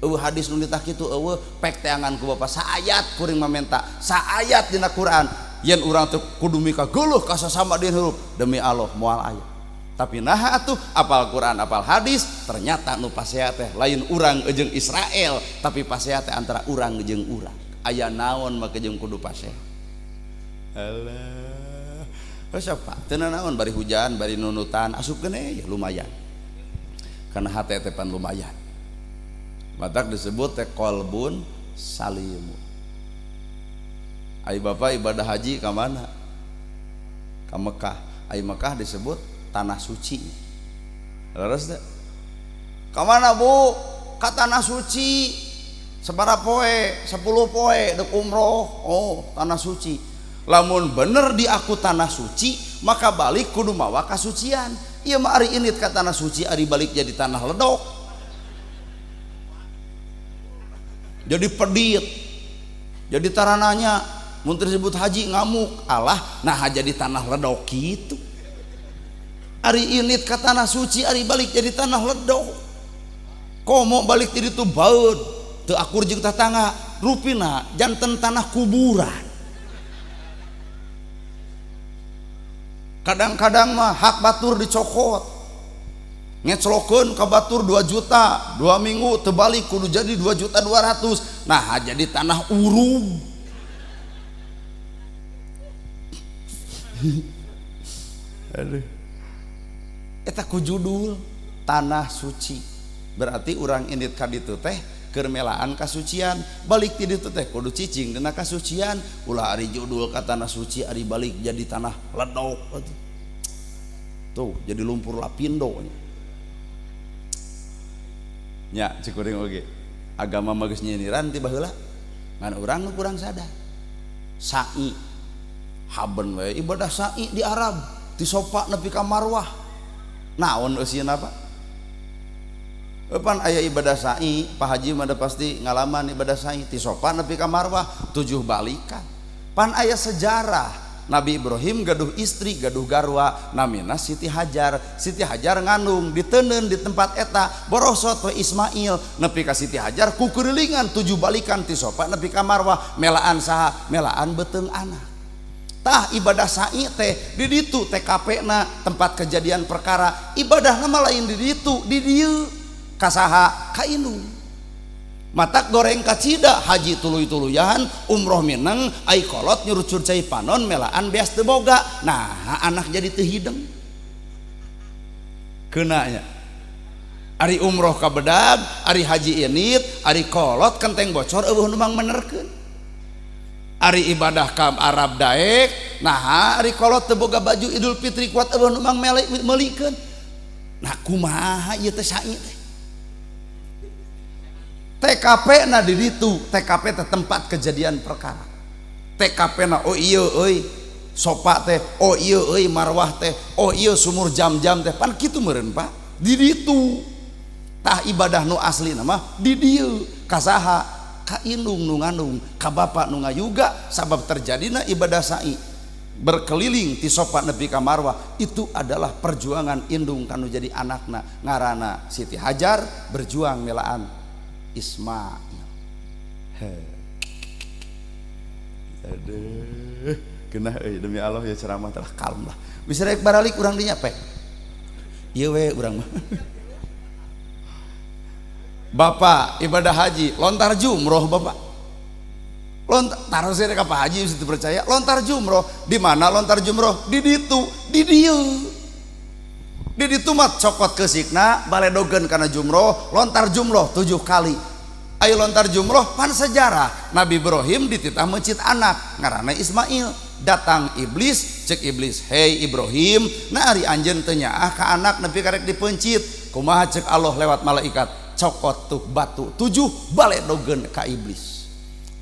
Eueuh hadis nu nitah kitu eueuh, pek teangan ku bapa saayat kuring mamenta, saayat dina Quran yen urang teh kudu mika geuleuh ka sasama dieun hirup, demi Allah moal aya. Tapi naha atuh apal Quran apal hadis, ternyata nu pasea teh lain urang jeung Israel, tapi pasea teh antara urang jeung urang. Aya naon make jeung kudu pasea. Alah. Geus apa? Teu naon bari hujan, bari nunutan, asupkeun ya lumayan. Karena hate teh pan lumayan. Matak disebut teh qalbun Salimut. Ai bapak ibadah haji ka mana? Ka Mekah. Ai Mekah disebut tanah suci. Leres teh? Ka mana bu? Ka tanah suci. Sabaraha poe? 10 poe dek umroh. Oh, tanah suci. Lamun bener diaku tanah suci, maka balik kudu mawa kasucian. Ieu mah ari indit ka tanah suci, ari balik jadi tanah ledok. Jadi pedit. Jadi tarananya mun disebut haji ngamuk, alah nah jadi tanah ledok kitu. Ari indit ka tanah suci, ari balik jadi tanah ledok. Komo balik ti ditu baeud, teu akur jeung tatangga, rupina janten tanah kuburan. Kadang-kadang mah hak batur dicokot, ngeclokeun ka batur 2 juta, 2 minggu terbalik kudu jadi 2.200.000. Nah jadi tanah urug. Aduh. Eta ku judul tanah suci. Berarti urang indit ka ditu teh keur melaan kasucian, balik ti ditu teh kudu cicing dina kasucian. Ulah ari judul ka tanah suci ari balik jadi tanah ledok. Tuh jadi lumpur lapindo nya. Cik kuring oge agama mah geus nyiniran ti baheula, ngan urang nu kurang sadar. Sa'i haben we ibadah sa'i di Arab ti Sofa nepi ka Marwah. Naon eusieuna Pak? Pan aya ibadah sa'i, Pak Haji mah pasti ngalaman ibadah sa'i ti Sofa nepi ka Marwah 7 balikan. Pan aya sejarah Nabi Ibrahim gaduh istri, gaduh garwa namina Siti Hajar. Siti Hajar ngandung diteundeun di tempat eta borosot we Ismail nepi ka Siti Hajar kukurilingan 7 balikan ti Sofa nepi ka Marwah, melaan saha? Melaan beuteung anak. Tah ibadah sa'i teh di ditu TKP na tempat kejadian perkara. Ibadah nama lain di ditu, di dieu kasaha? Ka indung. Matak goreng kacida haji tuluy-tuluyan, umroh mineng, ai kolot nyurucur cai panon melaan beas teu boga. Nah anak jadi teu hideng. Keuna nya. Ari umroh ka bedag, ari haji init, ari kolot kenteng bocor eueuh nu mangmenerkeun. Ari ibadah ka Arab daek, nah ari kolot teu boga baju Idul Fitri kuat eueuh nu mangmeulikeun. Nah kumaha ieu teh sa'i teh? TKP na di ditu, TKP teh tempat kejadian perkara. TKP na oh iya euy Sofa teh, oh iya euy Marwah teh, oh iya sumur jam-jam teh, pan kitu meureun Pak. Di ditu. Tah ibadah nu asli mah di dieu, ka saha? Ka indung nu ngandung, ka bapa nu ngayuga, sabab terjadina ibadah sa'i berkeliling ti Sofa nepi ka Marwah itu adalah perjuangan indung kanu jadi anakna ngaranna Siti Hajar berjuang melaan Ismail. Aduh, genah euy demi Allah ya ceramah telah kalem lah. Bisa rek baralik urang dinya pe. Ieu we urang mah. Bapak ibadah haji, lontar jumroh bapak. Lontar taruh saya ka Pak Haji bisa dipercaya, lontar jumroh. Di mana lontar jumroh? Di ditu, di dieu. Di ditu mah cokot keusikna, baledogeun kana jumroh, lontar jumroh 7 kali. Ayo lontar jumroh pan sejarah Nabi Ibrahim dititah meuncit anak ngaranna Ismail. Datang iblis, cek iblis, "Hei Ibrahim, nah ari anjeun teu nyaah ka anak nepi karek dipeuncit." Kumaha cek Allah lewat malaikat? Cokot tuh batu 7 baledogeun ka iblis.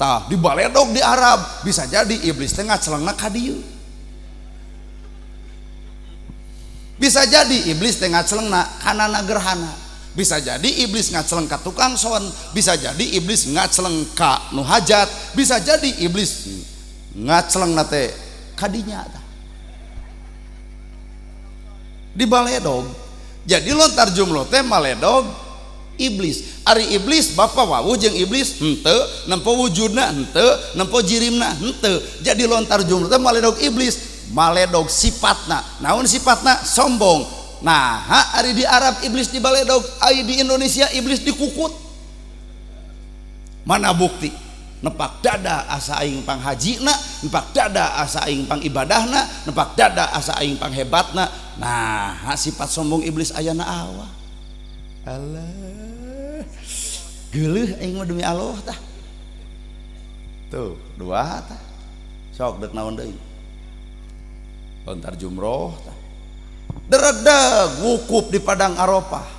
Tah dibaledog di Arab, bisa jadi iblis teh ngacelengna ka dieu. Bisa jadi iblis teh ngacelengna kana gerhana. Bisa jadi iblis ngaceleng ka tukang son, bisa jadi iblis ngaceleng ka nu hajat, bisa jadi iblis ngacelengna teh kadinya tah. Dibaledog. Jadi lontar jumroh teh maledog iblis. Ari iblis bapa wawuh jeung iblis henteu, nempo wujudna henteu, nempo jirimna henteu. Jadi lontar jumroh teh maledog iblis, maledog sifatna. Naon sifatna? Sombong. Nah, ari di Arab iblis dibaledog, ari di Indonesia iblis dikukut. Mana bukti? Nepak dada asa aing panghajina, nepak dada asa aing pangibadahna, nepak dada asa aing panghebatna. Nah, sifat sombong iblis ayana awak. Alah. Geuleuh aing mah demi Allah tah. Tuh, dua tah. Sok dek naon deui? Lontar jumroh tah. Deredeg wukuf di padang Arafah.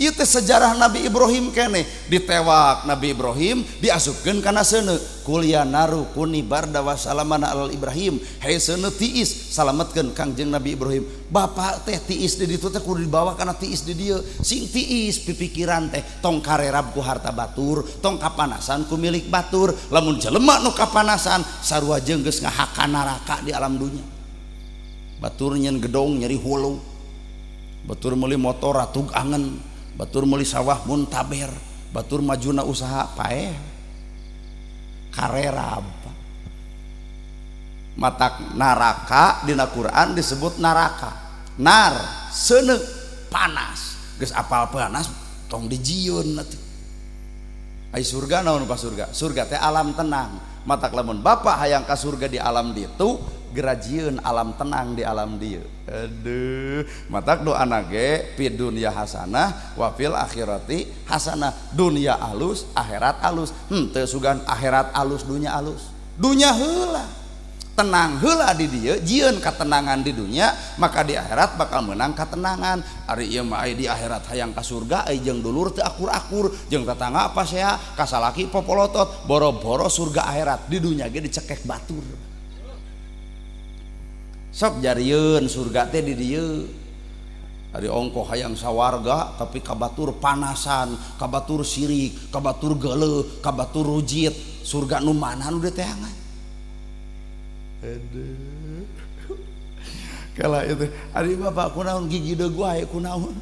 Ieu teh sejarah Nabi Ibrahim keneh, ditewak Nabi Ibrahim diasupkeun kana seuneu. Qul ya naru kuni barda wa salaman alal Ibrahim. Hei seuneu tiis, salametkeun Kangjeng Nabi Ibrahim. Bapak teh tiis di ditu teh kudu dibawa kana tiis di dieu. Sing tiis pipikiran teh tong karerab ku harta batur, tong kapanasan ku milik batur. Lamun jelema nu kapanasan sarua jeung geus ngahakan neraka di alam dunya. Batur nyeun gedong nyeri hulu. Batur meuli motor ratug angen. Batur meuli sawah muntaber, batur majuna usaha paeh karerab. Matak naraka dina Quran disebut naraka. Nar seuneu panas, geus apal panas tong dijieun atuh. Ai surga naon pa surga? Surga teh alam tenang. Matak lamun bapak hayang ka surga di alam ditu, gerajieun alam tenang di alam dieu. Aduh, matak doana ge fid dunya hasanah wa fil akhirati hasanah. Dunya alus, akhirat alus. Henteu sugan akhirat alus, dunya alus. Dunya heula. Tenang heula di dieu, jieun katenangan di dunya, maka di akhirat bakal menang katenangan. Ari ieu mah di akhirat hayang ka surga, ai jeung dulur teu akur-akur, jeung tetangga apa sea, ka salaki popolotot, boro-boro surga akhirat di dunya ge dicekek batur. Sok jarieun surga teh di dieu. Ari ongkoh hayang sawarga tapi kabatur panasan, kabatur sirik, kabatur geuleuh, kabatur rujit. Surga nu mana nu diteangan? Aduh. Kala itu ari bapak kunaon gigi deug wae kunaon.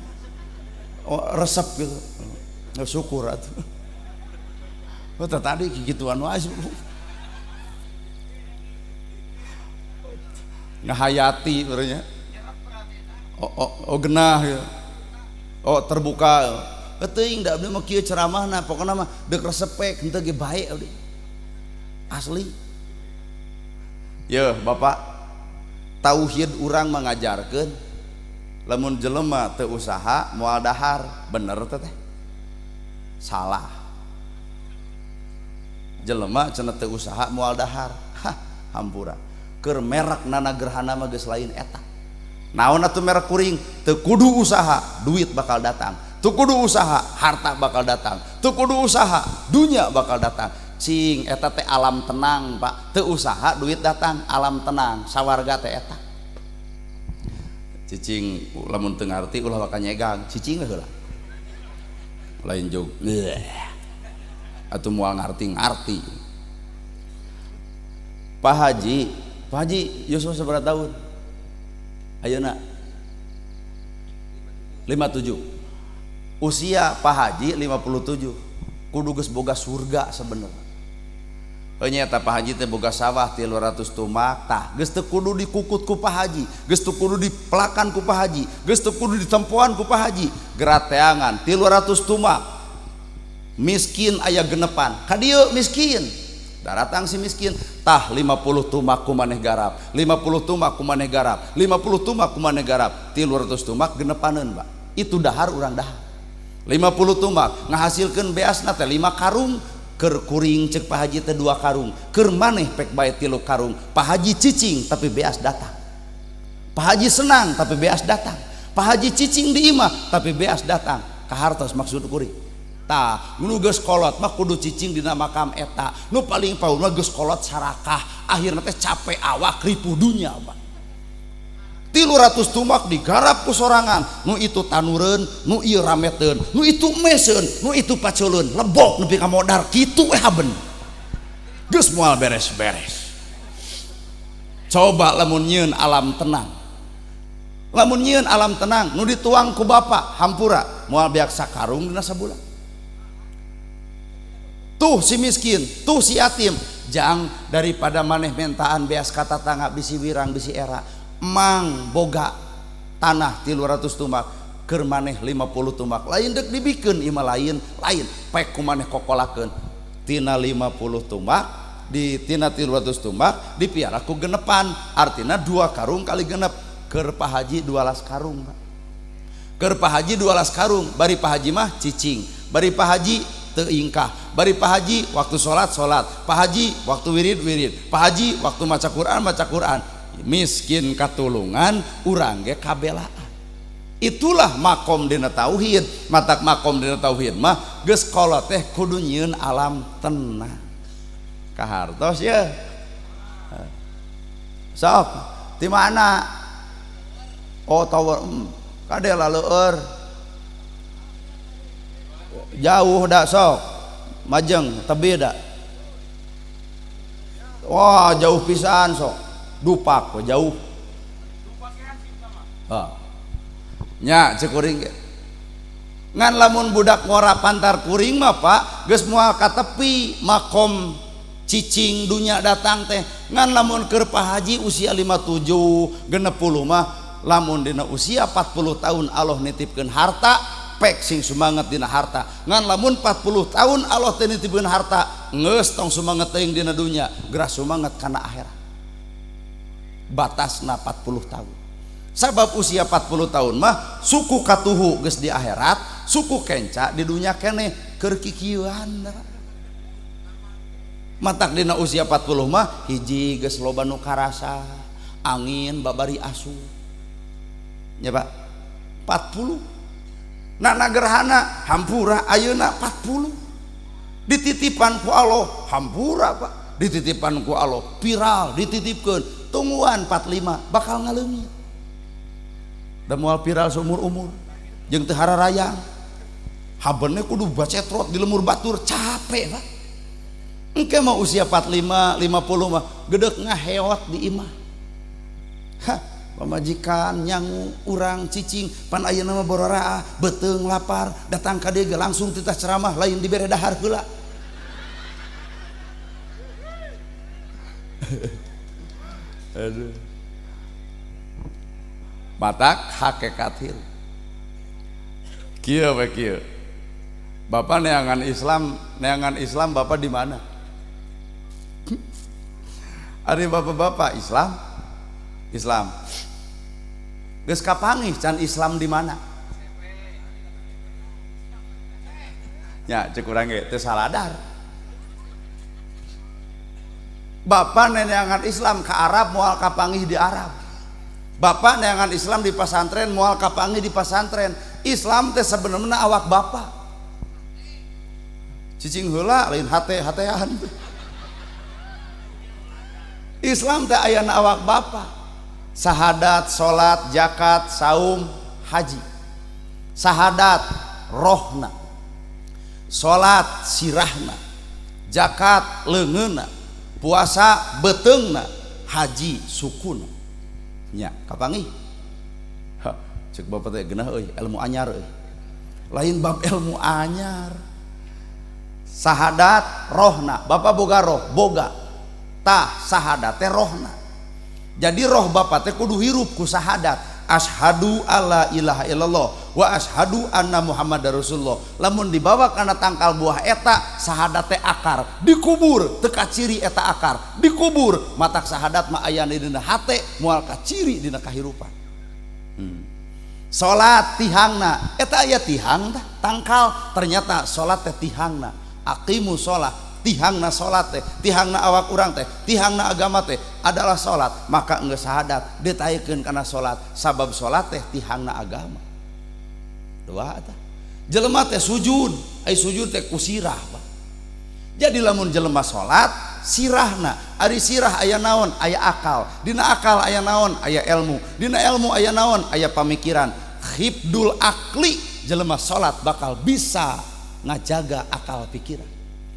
Oh, resep gitu. Syukur atuh. Oh, tadi gigituan wae. Ngahayati berarti. Oh, oh, oh genah ya. Oh terbuka. Teuing da abdi mah kieu ceramahna pokona mah deuk resepek henteu ge bae abdi. Asli. Yeuh Bapak, tauhid urang mengajarkeun lamun jelema teu usaha moal dahar, bener teh teh? Salah. Jelema cenah teu usaha moal dahar. Hah, hampura. Keur merek nana gerhana mah geus lain eta. Naon atuh merek kuring? Teu kudu usaha, duit bakal datang. Teu kudu usaha, harta bakal datang. Teu kudu usaha, dunya bakal datang. Cing eta teh alam tenang, Pak. Teu usaha duit datang, alam tenang, sawarga teh eta. Cicing lamun teu ngarti ulah waka nyegang, cicing we heula. Lain jog. Atuh moal ngarti-ngarti. Pak Haji, Pak Haji Yusuf seberapa tahun? Ayeuna 57. Usia Pak Haji 57. Kudu geus boga surga sebenarnya. Nya eta Pak Haji teh boga sawah 300 tumak, tah geus teu kudu dikukut ku Pak Haji, geus teu kudu dipelakan ku Pak Haji, geus teu kudu ditempoan ku Pak Haji, gerateangan 300 tumak. Miskin aya genepan, ka dieu miskin. Daratang si miskin, tah 50 tumak ku maneh garap, 50 tumak ku maneh garap, 50 tumak ku maneh garap, 300 tumak genepaneun, Pak. Itu dahar urang dahar. 50 tumak ngahasilkeun beasna teh 5 karung, keur kuring ceuk Pak Haji teh 2 karung, keur maneh pek bae 3 karung. Pak Haji cicing tapi beas datang. Pak Haji senang tapi beas datang. Pak Haji cicing di imah tapi beas datang. Kahartos maksud kuring. Tah, nu geus kolot mah kudu cicing dina makam eta. Nu paling paur mah geus kolot sarakah, akhirna teh capek awak ripuh dunya, Pak. 300 tumak digarap ku sorangan, nu itu tanureun, nu ieu rameteun, nu itu meseun, nu itu paculeun, lebok nepi ka modar kitu we haben. Geus moal beres-beres. Coba lamun nyieun alam tenang. Lamun nyieun alam tenang, nu dituang ku bapak hampura, moal beak sakarung dina sabulan. Tuh si miskin, tuh si yatim, jang daripada maneh mentaan beas kata tangga bisi wirang bisi era, emang boga tanah 300 tumak, keur maneh 50 tumak, lain dek dibikeun imah lain, lain pek ku maneh kokolakeun tina 50 tumak, di tina 300 tumak dipiara ku genepan, artina 2 karung kali genep, keur Pak Haji 12 karung, Pak. Keur Pak Haji 12 karung, bari Pak Haji mah cicing, bari Pak Haji teu ingkah. Bari Pak Haji waktu salat salat, Pak Haji waktu wirid wirid, Pak Haji waktu maca Quran maca Quran. Miskin katulungan, urang ge kabelaan. Itulah makom dina tauhid. Matak makom dina tauhid mah geus kolot teh kudu nyieun alam tenang. Kahartos ya. Sok, di mana? Oh, tower. Kade laleur. Jauh dak sok. Majeng tebi dak. Wah, jauh pisan sok. Dupak jauh. Ah. Nya cek kuring ge. Ngan lamun budak ngora pantar kuring mah Pak, geus moal katepi makom cicing dunya datang teh. Ngan lamun keur Pak Haji usia 57, 60 mah lamun dina usia 40 tahun Allah nitipkeun harta, pek sing sumanget dina harta. Ngan lamun 40 tahun Allah teh nitipkeun harta, geus tong sumanget teuing dina dunya, geura sumanget kana akhirat. Batasna 40 tahun. Sabab usia 40 tahun mah suku katuhu geus di akhirat, suku kenca di dunya keneh keur kikieuan. Matak dina usia 40 mah hiji geus loba nu karasa, angin babari asu. Nya Pak, 40. Nana gerhana hampura ayeuna 40. Dititipan ku Allah hampura Pak, dititipan ku Allah viral, dititipkeun tungguan 45 bakal ngaleungit. Da moal viral seumur-umur jeung teu hararayang. Habene kudu bacetrot di lemur batur capek Pak. Engke mah usia 45, 50 mah gedek ngaheot di imah. Hah, pamajikan nyangu urang cicing pan ayeuna mah bororaa beuteung lapar datang ka dieu langsung titah ceramah lain dibere dahar heula. Aduh. Matak hakikat hirup. Kieu we kieu. Bapak neangan Islam Bapak di mana? Ari bapak-bapak Islam, Islam. Geus kapanggih can Islam di mana? Ya, cek urang ge teu saladar. Bapak neangan Islam ke Arab moal kapanggih di Arab. Bapak neangan Islam di pasantren moal kapanggih di pasantren. Islam teh sebenarnya awak bapak. Cicing heula lain hate-hatean. Islam teh ayana awak bapak. Sahadat, salat, zakat, saum, haji. Sahadat rohna, salat sirahna, zakat leungeunna, puasa beuteungna, haji sukuna. Nya kapanggih? Ha, cek bapak teh geunah euy, ilmu anyar euy. Lain bab ilmu anyar. Sahadat rohna, bapak boga roh, boga. Tah sahadat teh rohna. Jadi roh bapak teh kudu hirup ku sahadat. Asyhadu alla ilaha illallah wa asyhadu anna muhammadar rasulullah. Lamun dibawa kana tangkal buah eta sahadat teh akar, dikubur teu kaciri eta akar, dikubur matak sahadat mah aya dina hate moal kaciri dina kahirupan. Salat tihangna, eta aya tihang tah tangkal, ternyata salat teh tihangna. Aqimu sholat, tihangna sholat teh, tihangna awak urang teh, tihangna agama teh adalah sholat. Maka enggeus sahadat ditaikeun kana sholat, sabab sholat teh tihangna agama. Dua tah. Jelema teh sujud, ai sujud teh ku sirah, Pak. Jadi lamun jelema sholat, sirahna, ari sirah aya naon? Aya akal. Dina akal aya naon? Aya ilmu. Dina ilmu aya naon? Aya pamikiran. Hibdul akli, jelema sholat bakal bisa ngajaga akal pikiran.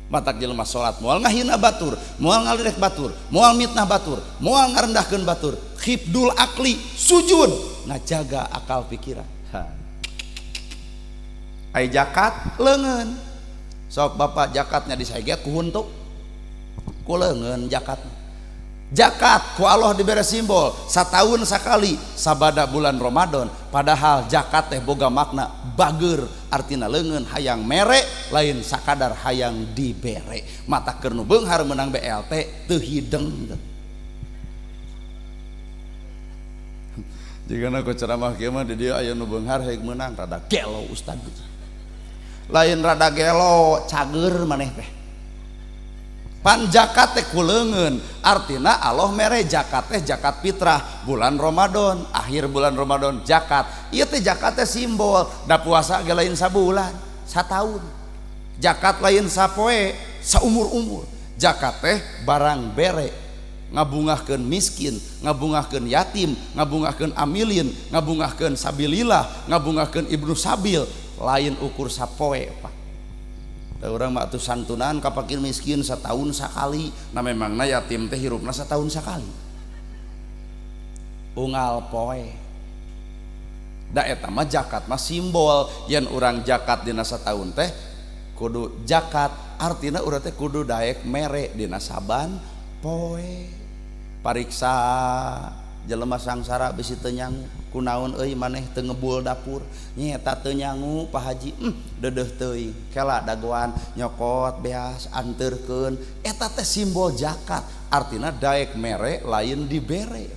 Matak jelema salat moal ngahina batur, moal ngalirek batur, moal mitnah batur, moal ngarendahkeun batur. Hibdul akli, sujud ngajaga akal pikiran. Ai zakat leungeun. Sok bapak zakatnya diseget ku huntu. Ku leungeun zakatna. Zakat ku Allah dibere simbol sataun sakali sabada bulan Ramadan, padahal zakat teh boga makna bager, artina leungeun hayang mere lain sakadar hayang dibere. Mata keur nu beunghar meunang BLT teu hideng. Jigana ku ceramah kieu mah di dieu aya nu beunghar hayang meunang rada gelo ustad. Lain rada gelo cager maneh teh. Pan zakat teh kuleungeun, artina Allah mere zakat teh zakat fitrah bulan Ramadan, akhir bulan Ramadan zakat. Ieu teh zakat teh simbol, da puasa ge lain sabulan, sataun. Zakat lain sapoe, saumur-umur. Zakat teh barang bere, ngabungahkeun miskin, ngabungahkeun yatim, ngabungahkeun amilin, ngabungahkeun sabilillah, ngabungahkeun ibnu sabil, lain ukur sapoe Pak. Da urang mah atuh santunan ka fakir miskin satahun sakali, nah memangna yatim teh hirupna satahun sakali. Unggal poe. Da eta mah zakat mah simbol, yen urang zakat dina sataun teh kudu zakat, artina urang teh kudu daek mere dina saban poe. Pariksa jelema sangsara bisi teu nyangu, kunaon euy maneh teu ngebul dapur, nyeta teu nyangu Pak Haji, deudeuh teuing, kela dagoan nyokot beas anterkeun, eta teh simbol zakat, artina daek mere lain dibere.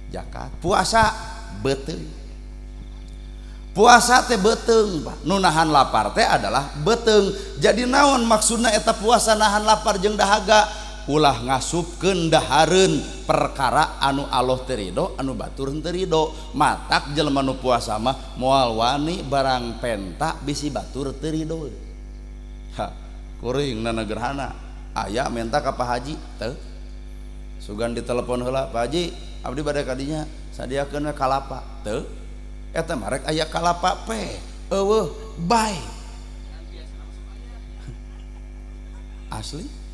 Zakat puasa beuteung. Puasa teh beuteung Pak, nu nahan lapar teh adalah beuteung. Jadi naon maksudna eta puasa nahan lapar jeung dahaga? Ulah ngasupkeun dahareun perkara anu Allah teu ridho, anu batur teu ridho. Matak jelema nu puasa mah moal wani barang penta bisi batur teu ridho. Ha, kuring nana gerhana aya menta ka Pak Haji teu. Sugan ditelepon heula, Pak Haji, abdi bade ka dinya sadiakeun we kalapa teu. Eta mah rek aya kalapa pe, eueuh bae. Asli.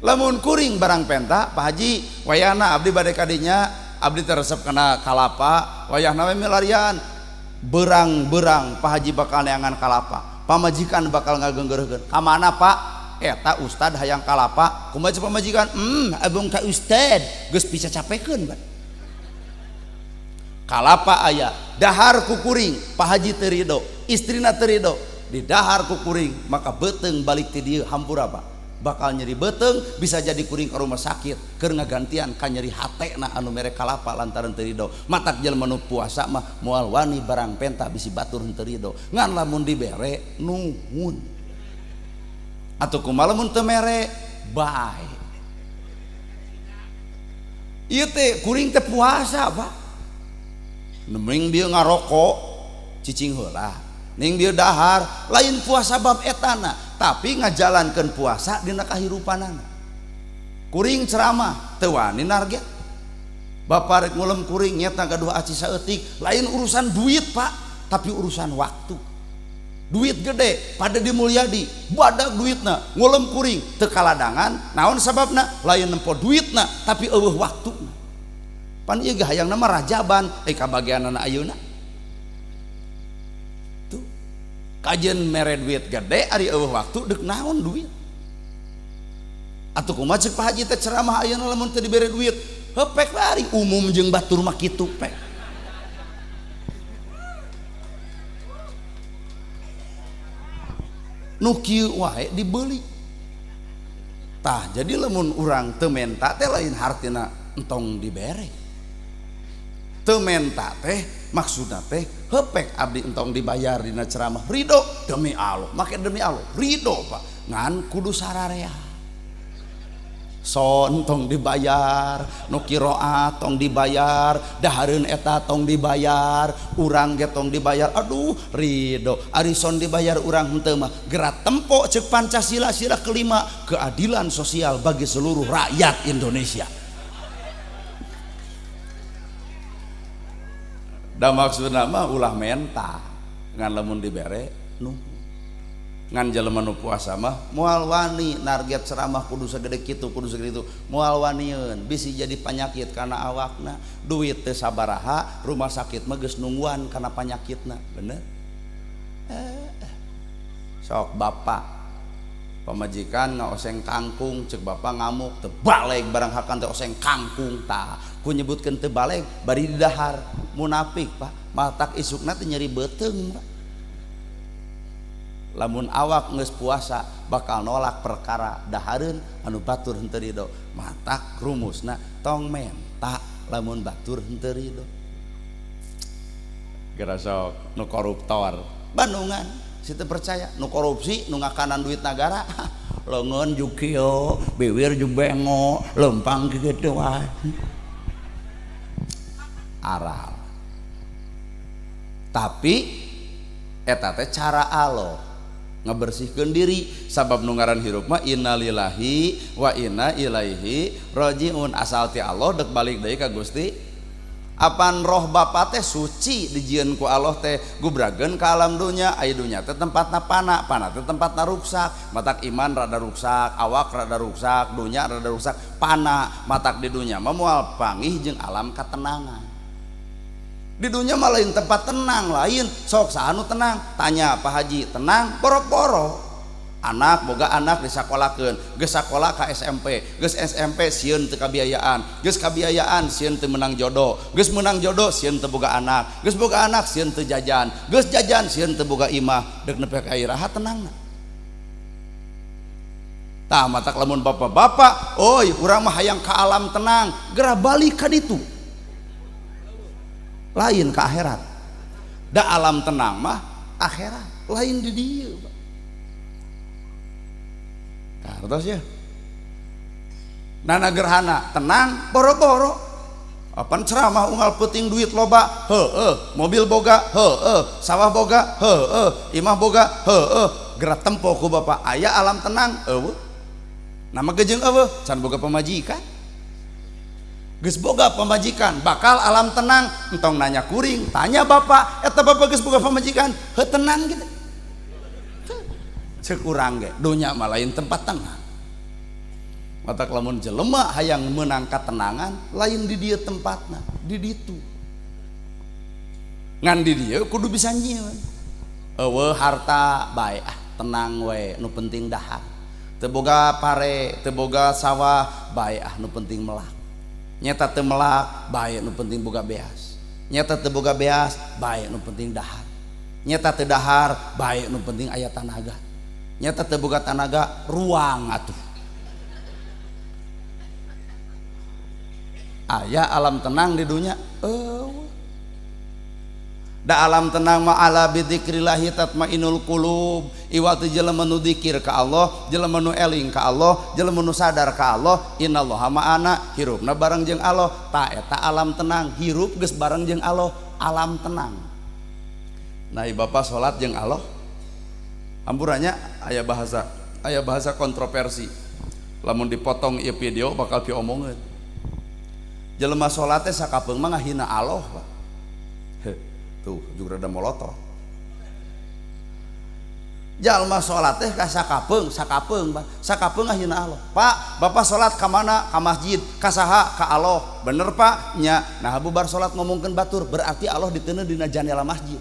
Lamun kuring barang penta Pak Haji wayahna abdi bade kadinya abdi teresep kana kalapa wayahna we milarian berang-berang Pak Haji bakal neangan kalapa, pamajikan bakal ngagenggereukeun ka mana Pak eta ustad hayang kalapa kumaha ceuk pamajikan abong ka ustad geus bisa capekeun ban kalapa aya dahar ku kuring Pak Haji teu rido istrina teu rido di dahar ku kuring maka beuteung balik ti dieu hampura Pak bakal nyeri beuteung bisa jadi kuring ke rumah sakit keur ngagantian ka nyeri hatena anu mere kalapa lantaran teu rido. Matak jelema nu puasa mah moal wani barang penta bisi batur teu rido ngan lamun dibere nuhun atuh kumaha lamun teu mere bae. Ieu teh kuring teh puasa Pak ning dieu ngarokok cicing heula ning dieu dahar lain puasa bab etana tapi ngajalankeun puasa dina kahirupanana. Kuring ceramah teu wani narget bapak rek ngulem kuring nyeta gaduh aci saeutik lain urusan duit Pak tapi urusan waktu. Duit gede pada di Mulyadi badak duitna ngulem kuring teu kaladangan naon sababna lain nempo duitna tapi eueuh waktuna. Pan ieu ge hayangna mah rajaban kabagianana ayeuna kajen mere duit gede ari eueuh waktu deuk naon duit. Atuh kumaha ceuk Pak Haji teh ceramah ayeuna lamun teu dibere duit hepek we ari umum jeung batur mah kitu pek. Nu kieu wae dibeuli. Tah jadi lamun urang teu menta teh lain hartina entong dibere. Teu menta teh maksudna teh hepek abdi entong dibayar dina ceramah ridho demi Allah make demi Allah ridho Pak ngan kudu sararea son tong dibayar nu qiraat tong dibayar dahareun eta tong dibayar urang ge tong dibayar aduh ridho ari son dibayar urang henteu mah gerak tempo ceuk Pancasila sila kelima keadilan sosial bagi seluruh rakyat Indonesia. Da maksudna mah ulah menta ngan lamun dibere nu ngan jelema nu puasa mah moal wani narget ceramah kudu sagede kitu kudu sagede kitu moal wanieun bisi jadi panyakit kana awakna duit teu sabaraha rumah sakit mah geus nungguan kana panyakitna bener. Sok bapak pamajikan ngaoseng kangkung cek bapak ngamuk teu baleg barang hakan teh oseng kangkung tah ku nyebutkeun teu baleg bari didahar munafik Pak matak isukna teh nyeri beuteung Pak. Lamun awak geus puasa bakal nolak perkara dahareun anu batur henteu ridho matak rumusna tong menta lamun batur henteu ridho. Geura sok nu koruptor Bandungan Situ percaya nu korupsi nu ngakanan duit negara leungeun jug kieu biwir jug bengo lempang kitu wae aral. Tapi eta teh cara Allah ngebersihkeun diri sabab nu ngaran hirup mah innalillahi wa inna ilaihi rajiun, asal ti Allah dek balik deui ka Gusti. Apan roh bapa teh suci dijieun ku Allah teh gubrageun ka alam dunya, aya dunya teh tempatna pana, pana teh tempatna ruksak, matak iman rada ruksak, awak rada ruksak, dunya rada ruksak, pana matak di dunya mah moal panggih jeung alam katenangan. Di dunya mah lain tempat tenang, lain sok saha nu tenang, tanya Pak Haji tenang boro-boro. Anak boga anak disakolakeun, geus sakola ka SMP, geus SMP sieun teu kabiayaan, geus kabiayaan sieun teu meunang jodoh, geus meunang jodoh sieun teu boga anak, geus boga anak sieun teu jajan, geus jajan sieun teu boga imah, deuk nepi ka iraha tenangna. Tah matak lamun bapak-bapak, oi urang mah hayang ka alam tenang, geura balik ka ditu. Lain ka akhirat. Da alam tenang mah akhirat, lain di dieu. Terus ya nana gerhana tenang boro-boro apan ceramah unggal peuting duit loba heueuh, mobil boga heueuh, sawah boga heueuh, imah boga heueuh, geura tempo ku bapak aya alam tenang eueuh. Nama gejeng eueuh can boga pamajikan, geus boga pamajikan bakal alam tenang, entong nanya kuring tanya bapak eta bapak geus boga pamajikan heuh tenang gitu. Cek urang ge dunya mah lain tempat tenang. Matak lamun jelema hayang meunang katenangan lain di dieu tempatna, di ditu. Ngan di dieu kudu bisa nyieun. Eueuh harta bae ah tenang we nu penting dahar. Teu boga pare, teu boga sawah bae ah nu penting melak. Nyeta teu melak bae nu penting boga beas. Nyeta teu boga beas bae nu penting dahar. Nyeta teu dahar bae nu penting aya tanaga. Nyata teu boga tanaga ruang atuh. Aya alam tenang di dunya eueuh. Da alam tenang mah ala bidzikrillahi tatmainul qulub. Iwati jelema nu dzikir ka Allah, jelema nu eling ka Allah, jelema nu sadar ka Allah, innallaha ma'ana, hirupna bareng jeung Allah. Ta eta alam tenang, hirup geus bareng jeung Allah, alam tenang. Nah, bapak salat jeung Allah amburannya aya bahasa kontroversi. Lamun dipotong ieu video bakal diomongeun. Jelema salat teh sakapeung mah ngahina Allah, Pak. Heh, tuh juga rada molotot. Jalma salat teh ka sakapeung, sakapeung, Pak. Sakapeung ngahina Allah. Pak, bapak salat ka mana? Ka masjid, ka saha? Ka Allah. Bener, Pak? Nya. Nah, bubar salat ngomongkeun batur, berarti Allah diteuneu dina janela masjid.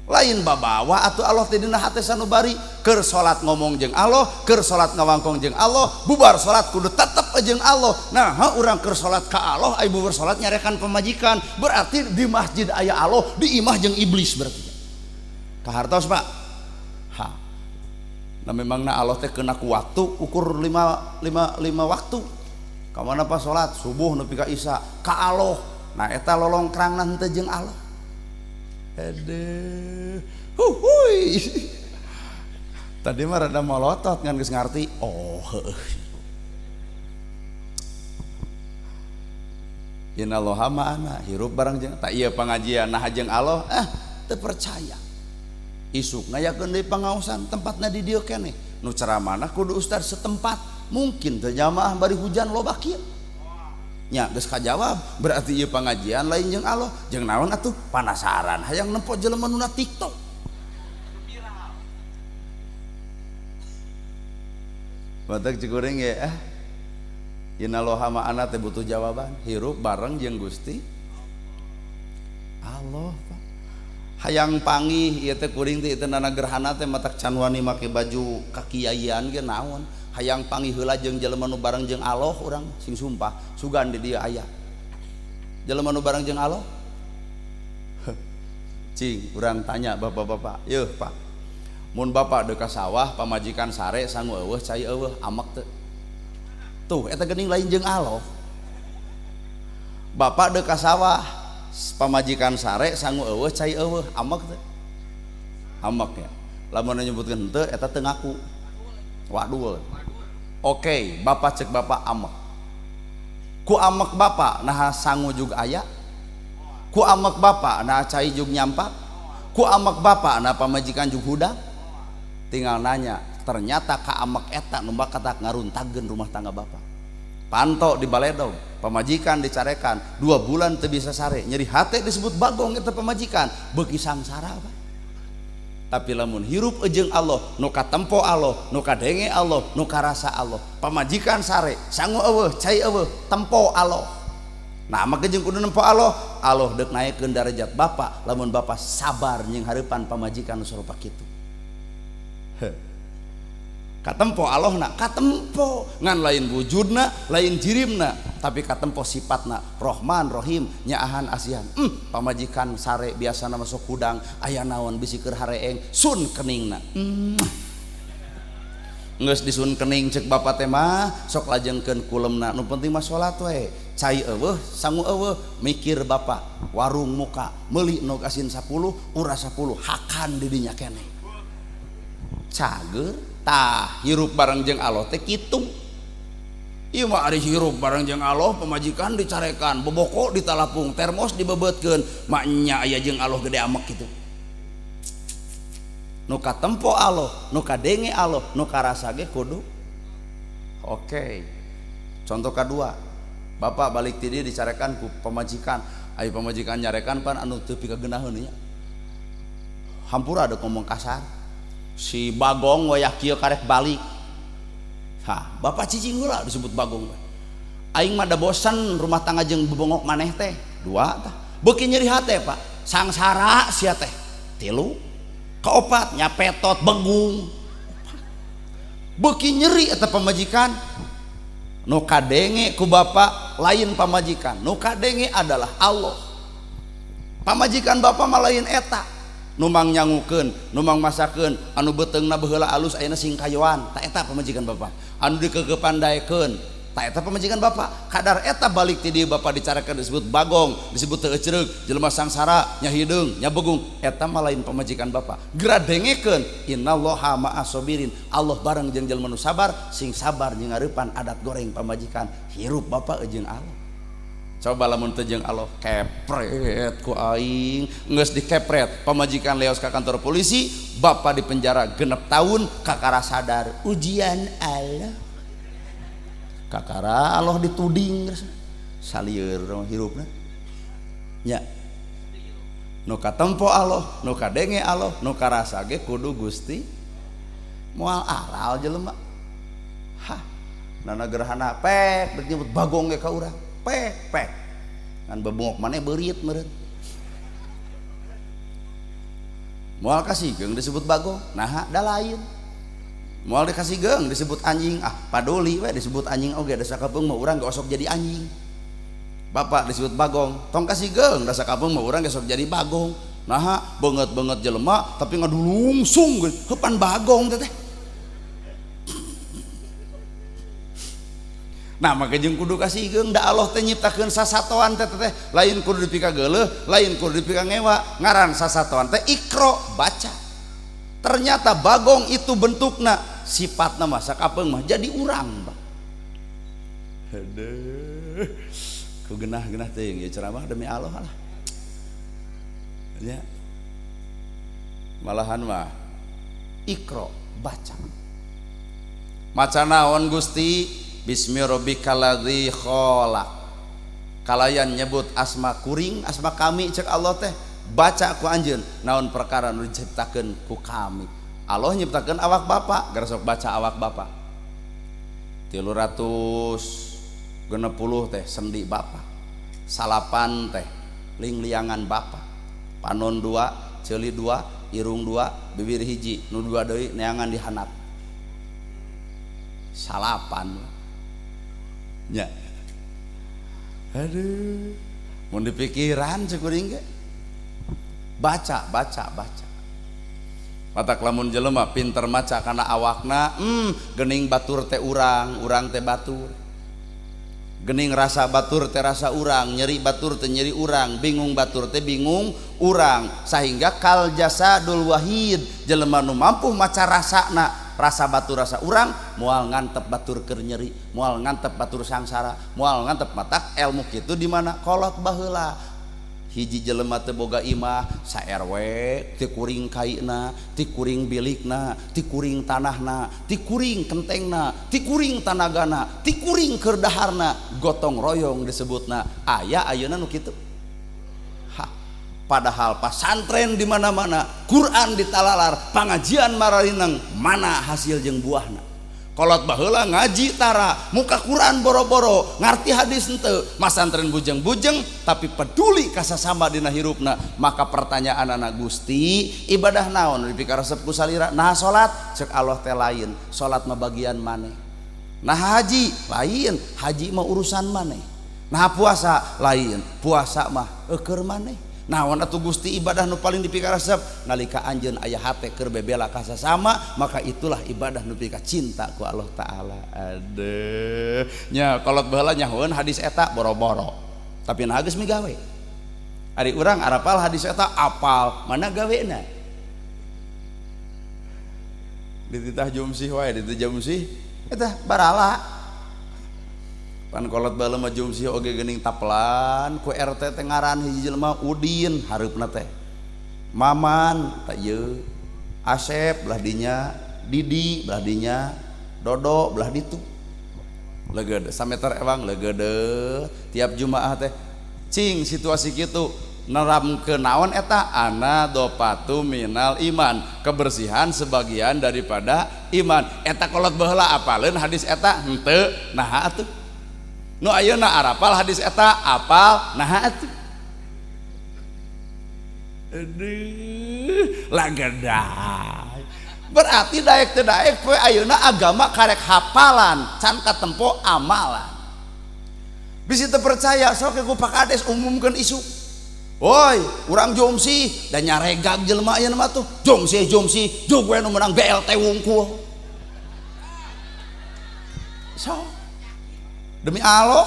Lain babawa atuh Allah teh dina hate sanubari, keur salat ngomong jeung Allah, keur salat ngawangkong jeung Allah, bubar salat kudu tetep jeung Allah. Nah, ha urang keur salat ka Allah, ai bubar salat nyarekan pamajikan, berarti di masjid aya Allah, di imah jeung iblis berarti. Kahartos, Pak? Ha. Nah memangna Allah teh kena ku waktu ukur 5 waktu. Ka mana pas salat subuh nepi ka isya ka Allah. Nah eta lolongkrangna henteu jeung Allah. Aduh, huhuy. Tadi mah rada molotot ngan geus ngarti. Oh, heueuh. Innallaha ma'ana, hirup bareng jeung tak ieu pangajian nah jeung Allah, ah teu percaya. Isuk ngayakeun deui pangaosan tempatna di dieu keneh. Nu ceramahna kudu ustaz setempat, mungkin teu jamaah bari hujan loba kieu. Nya geus kajawab, berarti ieu pangajian lain jeung Allah, jeung naon atuh panasaran hayang nempo jelema nu na TikTok. Batak cikuring ya ah. Innallaha ma'ana teh butuh jawaban, hirup bareng jeung Gusti Allah, Pak. Hayang panggih ieu teh kuring teh ieu nana gerhana teh matak can wani make baju kakiaian ge naon. Hayang panggih heula jeung jelema nu bareng jeung Allah urang sing sumpah sugan di dieu aya jelema nu bareng jeung Allah. Cing urang tanya bapak-bapak, yeuh Pak, mun bapak deuk ka sawah pamajikan sare sangu eueuh cai eueuh amek teu? Tuh eta geuning lain jeung Allah. Bapak deuk ka sawah pamajikan sare sangu eueuh cai eueuh amek teu? Amek ya. Lamun nyebutkeun henteu eta teu ngaku. Wadul. Oke, bapak cek bapak amek. Ku amek bapak naha sangu juga aya. Ku amek bapak naha cai jug nyampak. Ku amek bapak naha pamajikan jug huda. Tinggal nanya, ternyata ka amek eta nu bakatak ngaruntageun rumah tangga bapak. Panto di baledog, pamajikan dicarekan, 2 bulan teu bisa sare, nyeri hate disebut bagong eta pamajikan, beuki sangsara Pak. Tapi lamun hirup jeung Allah, nu katempo Allah, nu kadenge Allah, nu karasa Allah, pamajikan sare, sangu eueuh, cai eueuh, tempo Allah. Nah, maka jeung kudu nempo Allah, Allah deuk naekkeun darajat bapak lamun bapak sabar jeung hareupan pamajikan nu sarupa kitu. Katempo Allahna, katempo ngan lain wujudna, lain jirimna, tapi katempo sifatna Rohman Rohim, nyaahan asihan. Pamajikan sare biasana masuk hudang, aya naon bisi keur hareeng, sun keningna. Geus disun kening cek bapak teh mah sok lajengkeun kulemna, nu penting mah salat we. Cai eueuh, sangu eueuh, mikir bapak, warung muka, meuli nog asin 10, uras 10, hakan di dinya keneh. Cager tah hirup bareng jeung Allah teh kitu. Ieu mah ari hirup bareng jeung Allah, pamajikan dicarekan, boboko ditalapung, termos dibebetkeun, mak nya aya jeung Allah gede amek kitu. Nu katempo Allah, nu kadenge Allah, nu karasa ge kudu. Oke. Contoh kedua, bapak balik ti dieu dicarekan ku pamajikan, aya pamajikan nyarekan pan anu teu pikagenaheun nya. Hampura ada ngomong kasar. Si bagong wayah kieu karek balik. Hah, bapak cicing heula disebut bagong. Aing mah da bosan rumah tangga jeung bebongok maneh teh. 2 tah. Beuki nyeri hate, Pak. Sangsara sia teh. 3. Kaopat nyapetot begung. Beuki nyeri eta pamajikan. Nu kadenge ku bapak lain pamajikan. Nu kadenge adalah Allah. Pamajikan bapak mah lain eta. Numang nyangukeun, numang masakeun, anu beuteungna baheula alus ayeuna sing kayoan, ta eta pamajikan bapak. Anu dikekepandaekeun, ta eta pamajikan bapak. Kadar eta balik ti dieu bapak dicarakeun disebut bagong, disebut teu ecereug, jelema sangsara, nya hideung, nya begung, eta mah lain pamajikan bapak. Geura dengekeun, innallaha ma'as sabirin. Allah bareng jeung jelema nu sabar, sing sabar jeung ngareupan adat goreng pamajikan. Hirup bapak jeung Allah. Coba lamun teu jeung Allah kepret ku aing, geus dikepret pamajikan leos ka kantor polisi, bapak di penjara 6 tahun kakara sadar ujian Allah. Kakara Allah dituding salieur hirupna. Nya. Nu katempo Allah, nu kadenge Allah, nu karasa ge kudu Gusti. Moal aral jelema. Hah, nana gerhana pek dek nyebut bagong ge ka urang. Pek pek kan bebongok maneh beurit meureun. Moal kasih geung disebut bagong, naha da lain. Moal dikasih geung disebut anjing, ah paduli we disebut anjing oge da sakapeung mah urang ge osok jadi anjing. Bapak disebut bagong, tong kasih geung da sakapeung mah urang ge sok jadi bagong. Naha beungeut-beungeut jelema tapi ngadulungsung heupan bagong teh. Nah maka jeung kudu kasih geung da Allah teh nyiptakeun sasatoan teh teh lain kudu dipikageuleuh, lain kudu dipikangewa, ngaran sasatoan teh ikro baca. Ternyata bagong itu bentukna, sifatna mah sakapeung mah jadi urang, Pak. Aduh. Ku genah-genah teuing ieu ceramah demi Allah lah. Nya. Malahan mah ikro baca. Maca naon Gusti? Bismi rabbikal ladzi khalaq. Kalayan nyebut asma kuring, asma kami cek Allah teh, baca ku anjeun naon perkara nu diciptakeun ku kami. Allah nyiptakeun awak bapak, geura sok baca awak bapak. 360 teh sendi bapak. 9 teh lingliangan bapak. Panon 2, ceuli 2, irung 2, bibir 1, nu 2 deui neangan di handap. 9. Nya. Aduh, mun dipikiran cek kuring ge. Baca, baca, baca. Matak lamun jelema pinter maca kana awakna, geuning batur teh urang, urang teh batur. Gening rasa batur teh rasa urang, nyeri batur teh nyeri urang, bingung batur teh bingung urang, sehingga kal jasadul wahid jelema nu mampu maca rasana, rasa batur rasa urang, moal ngantep batur keur nyeri, moal ngantep batur sangsara, moal ngantep matak ilmu kitu di mana kolot baheula. Hiji jelema teu boga imah, sa RW ti kuring kaina, ti kuring bilikna, ti kuring tanahna, ti kuring kentengna, ti kuring tanagana, ti kuring keur daharna, gotong royong disebutna. Aya ayeuna nu kitu. Ha, padahal pasantren di mana-mana, Quran ditalalar, pangajian mararineng, mana hasil jeung buahna? Kolot baheula ngaji tara, muka Quran boro-boro, ngarti hadis henteu, masantren bujeng-bujeng tapi peduli ka sasama dina hirupna. Maka pertanyaan anak Gusti, ibadah naon dipikaresep ku salira? Nah salat, cek Allah teh lain, salat mah bagian maneh. Nah haji lain, haji mah urusan maneh. Nah puasa lain, puasa mah eueur maneh. Naon atuh Gusti ibadah nu paling dipikaresep? Nalika anjeun aya hate keur bebela ka sasama, maka itulah ibadah nu pika cinta ku Allah Taala. Aduh, nya kolot baheula nyahoeun hadis eta boro-boro. Tapi nah geus migawe. Ari urang arapal hadis eta apal, mana gawena? Dititah jumsih wae, dititah jumsih eta barala. Pan kolot baheula mah jumsih oge geuning tapelan ku RT teh ngaran hiji jelema Udin hareupna teh. Maman tah ieu, Asep belah dinya, Didi belah dinya, Dodo belah ditu. Legeud sameter ewang legeudeuh tiap Jumaah teh cing situasi kitu neramkeun naon eta ana dopatu minal iman, kebersihan sebagian daripada iman. Eta kolot baheula apaleun hadis eta henteu, naha atuh? Nu ayeuna arapal hadis eta apal naha atuh? Aduh, lagedai. Berarti daek teu daek poe ayeuna agama karek hafalan can katempo amalan. Bisi teu percaya sok ku Pak Kades umumkeun isu. Woi, urang jomsi da nyaregag jelema ayeuna mah tuh. Jomsi jomsi, jog we nu meunang BLT wungkul. So demi Allah.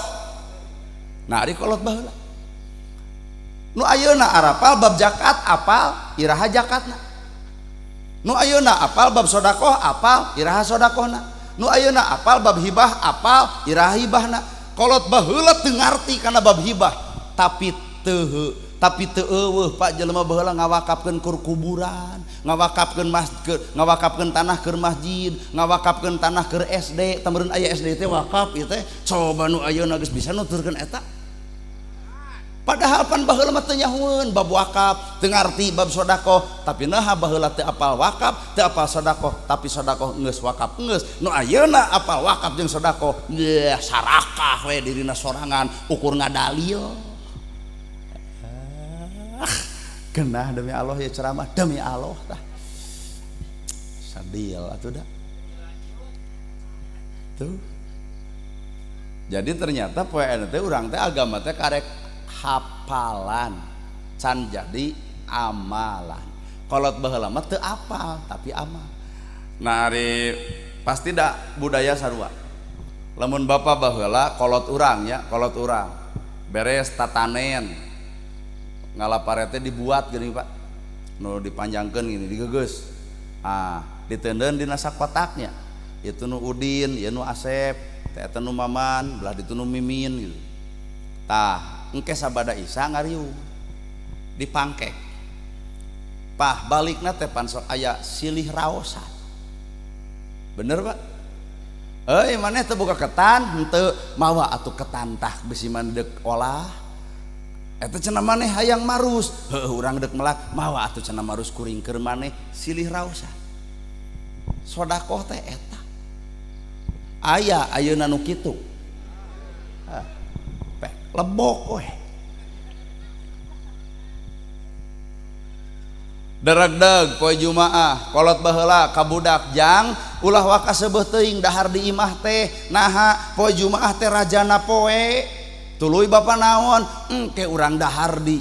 Nah ari kolot baheula. Nu ayeuna arapal bab zakat apal iraha zakatna. Nu ayeuna apal bab sedekah apal iraha sedekahna. Nu ayeuna apal bab hibah apal iraha hibahna. Kolot baheula teu ngarti kana bab hibah, tapi teu tapi teu eueuh Pak jelema baheula ngawakafkeun keur kuburan, ngawakafkeun masjid, ngawakafkeun tanah keur masjid, ngawakafkeun tanah keur SD, tameureun aya SD teh wakaf ieu teh. Coba nu ayeuna geus bisa nuturkeun eta. Padahal pan baheula mah teu nyahueun bab wakaf, teu ngarti bab sedekah, tapi naha baheula teu apal wakaf, teu apal sedekah, tapi sedekah geus wakaf geus. Nu ayeuna apal wakaf jeung sedekah, yeuh sarakah we dirina sorangan ukur ngadalil. Genah demi Allah ya ceramah demi Allah tah. Sadil atuh da. Tuh. Jadi ternyata poe teh urang teh agama teh karek hafalan can jadi amalan. Kolot baheula mah teu apal tapi amal. Nah ari pasti da budaya sarua. Lamun bapa baheula kolot urang nya, kolot urang. Beres tatanen ngalaparete dibuat gini Pak, nu dipanjangkeun gini digegeus, ah ditendeun dina sakotaknya, itu nu Udin, ieu nu Asep, teh eta nu Maman, belah ditu nu Mimin gitu. Tah, engke sabada isa ngariung dipangkek. Pah balikna teh pan sok aya silih raosan. Bener Pak? Euy maneh teu boga ketan henteu, mawa atuh ketan tah bisi mah deuk olah. Eta cenah maneh hayang marus, heueuh urang deuk melak, mawa atuh cenah marus kuring keur maneh silih raosan. Sodakoh teh eta. Aya ayeuna nu kitu. Hah, pek lebok we. Deregdeg poe Jumaah, kolot baheula ka budak jang ulah waka seubeuh teuing dahar di imah teh, naha poe Jumaah teh rajana poe. Tuluy bapa naon engke urang dahar di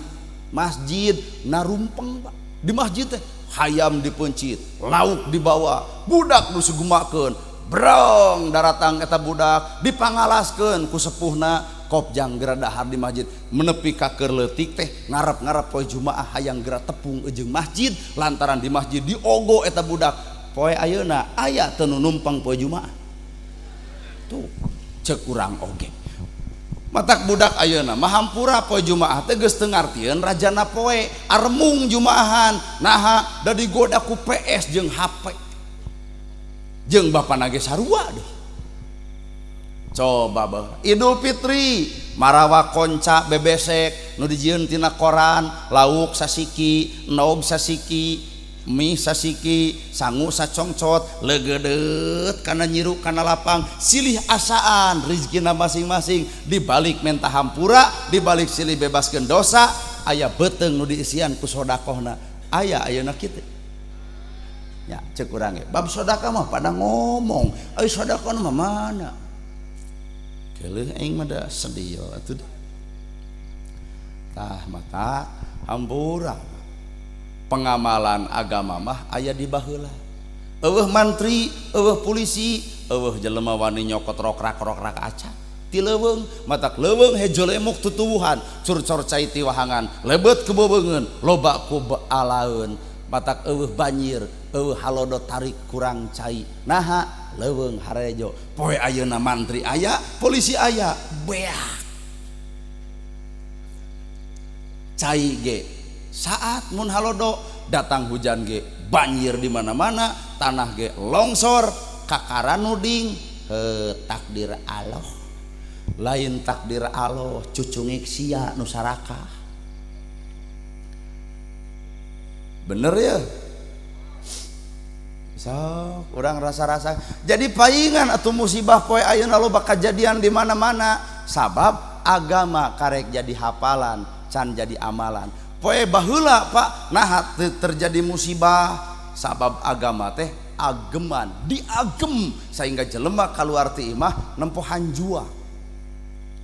masjid narumpeng Pak. Di masjid teh hayam dipencit, lauk dibawa, budak nu sugemakeun, Brong daratang eta budak dipangalaskeun ku sepuhna kopjang geura dahar di masjid menepi ka keur leutik teh ngarep-ngarep poe Jumaah hayang geura tepung jeung masjid lantaran di masjid diogo eta budak poe ayeuna aya teu nu numpang poe Jumaah tuh ceuk urang oge matak budak ayeuna mah hampura poe Jumaah teh geus teu ngartieun rajana poe aremung Jumaahan naha da digoda ku PS jeung HP jeung bapana ge sarua deh. Coba bae Idul Fitri marawa konca bebesek nu dijieun tina koran lauk sasiki endog sasiki mie sasiki sangu sacongcot legedeut kana nyiru kana lapang silih asaan rizkina masing-masing dibalik menta hampura dibalik silih bebaskeun dosa aya beuteung nu diisian ku sodakohna aya ayeuna kitu ya cek urang ge bab sedekah mah pada ngomong euy sedekah mah mana keuleuh aing mah da sedih atuh tah mata hampura pengamalan agama mah aya di baheula eueuh mantri eueuh polisi eueuh jelema wani nyokot rokrak-rokrak aca ti leuweung matak leuweung hejo lemuk tutuwuhan curcor cai ti wahangan lebet kebebeungeun loba ku alaeun matak eueuh banjir eueuh halodo tarik kurang cai naha leuweung harejo poe ayeuna mantri aya polisi aya beak cai ge saat mun halodo datang hujan ge banjir di mana-mana tanah ge longsor kakaran nuding takdir Allah lain takdir Allah cucungik sia nu sarakah bener ya sok urang rasa-rasa jadi paingan atau musibah poe ayeuna loba kajadian di mana-mana sabab agama karek jadi hafalan can jadi amalan poe baheula Pak nah terjadi musibah sabab agama teh ageman diagem sehingga jelema kaluar ti imah nempo hanjua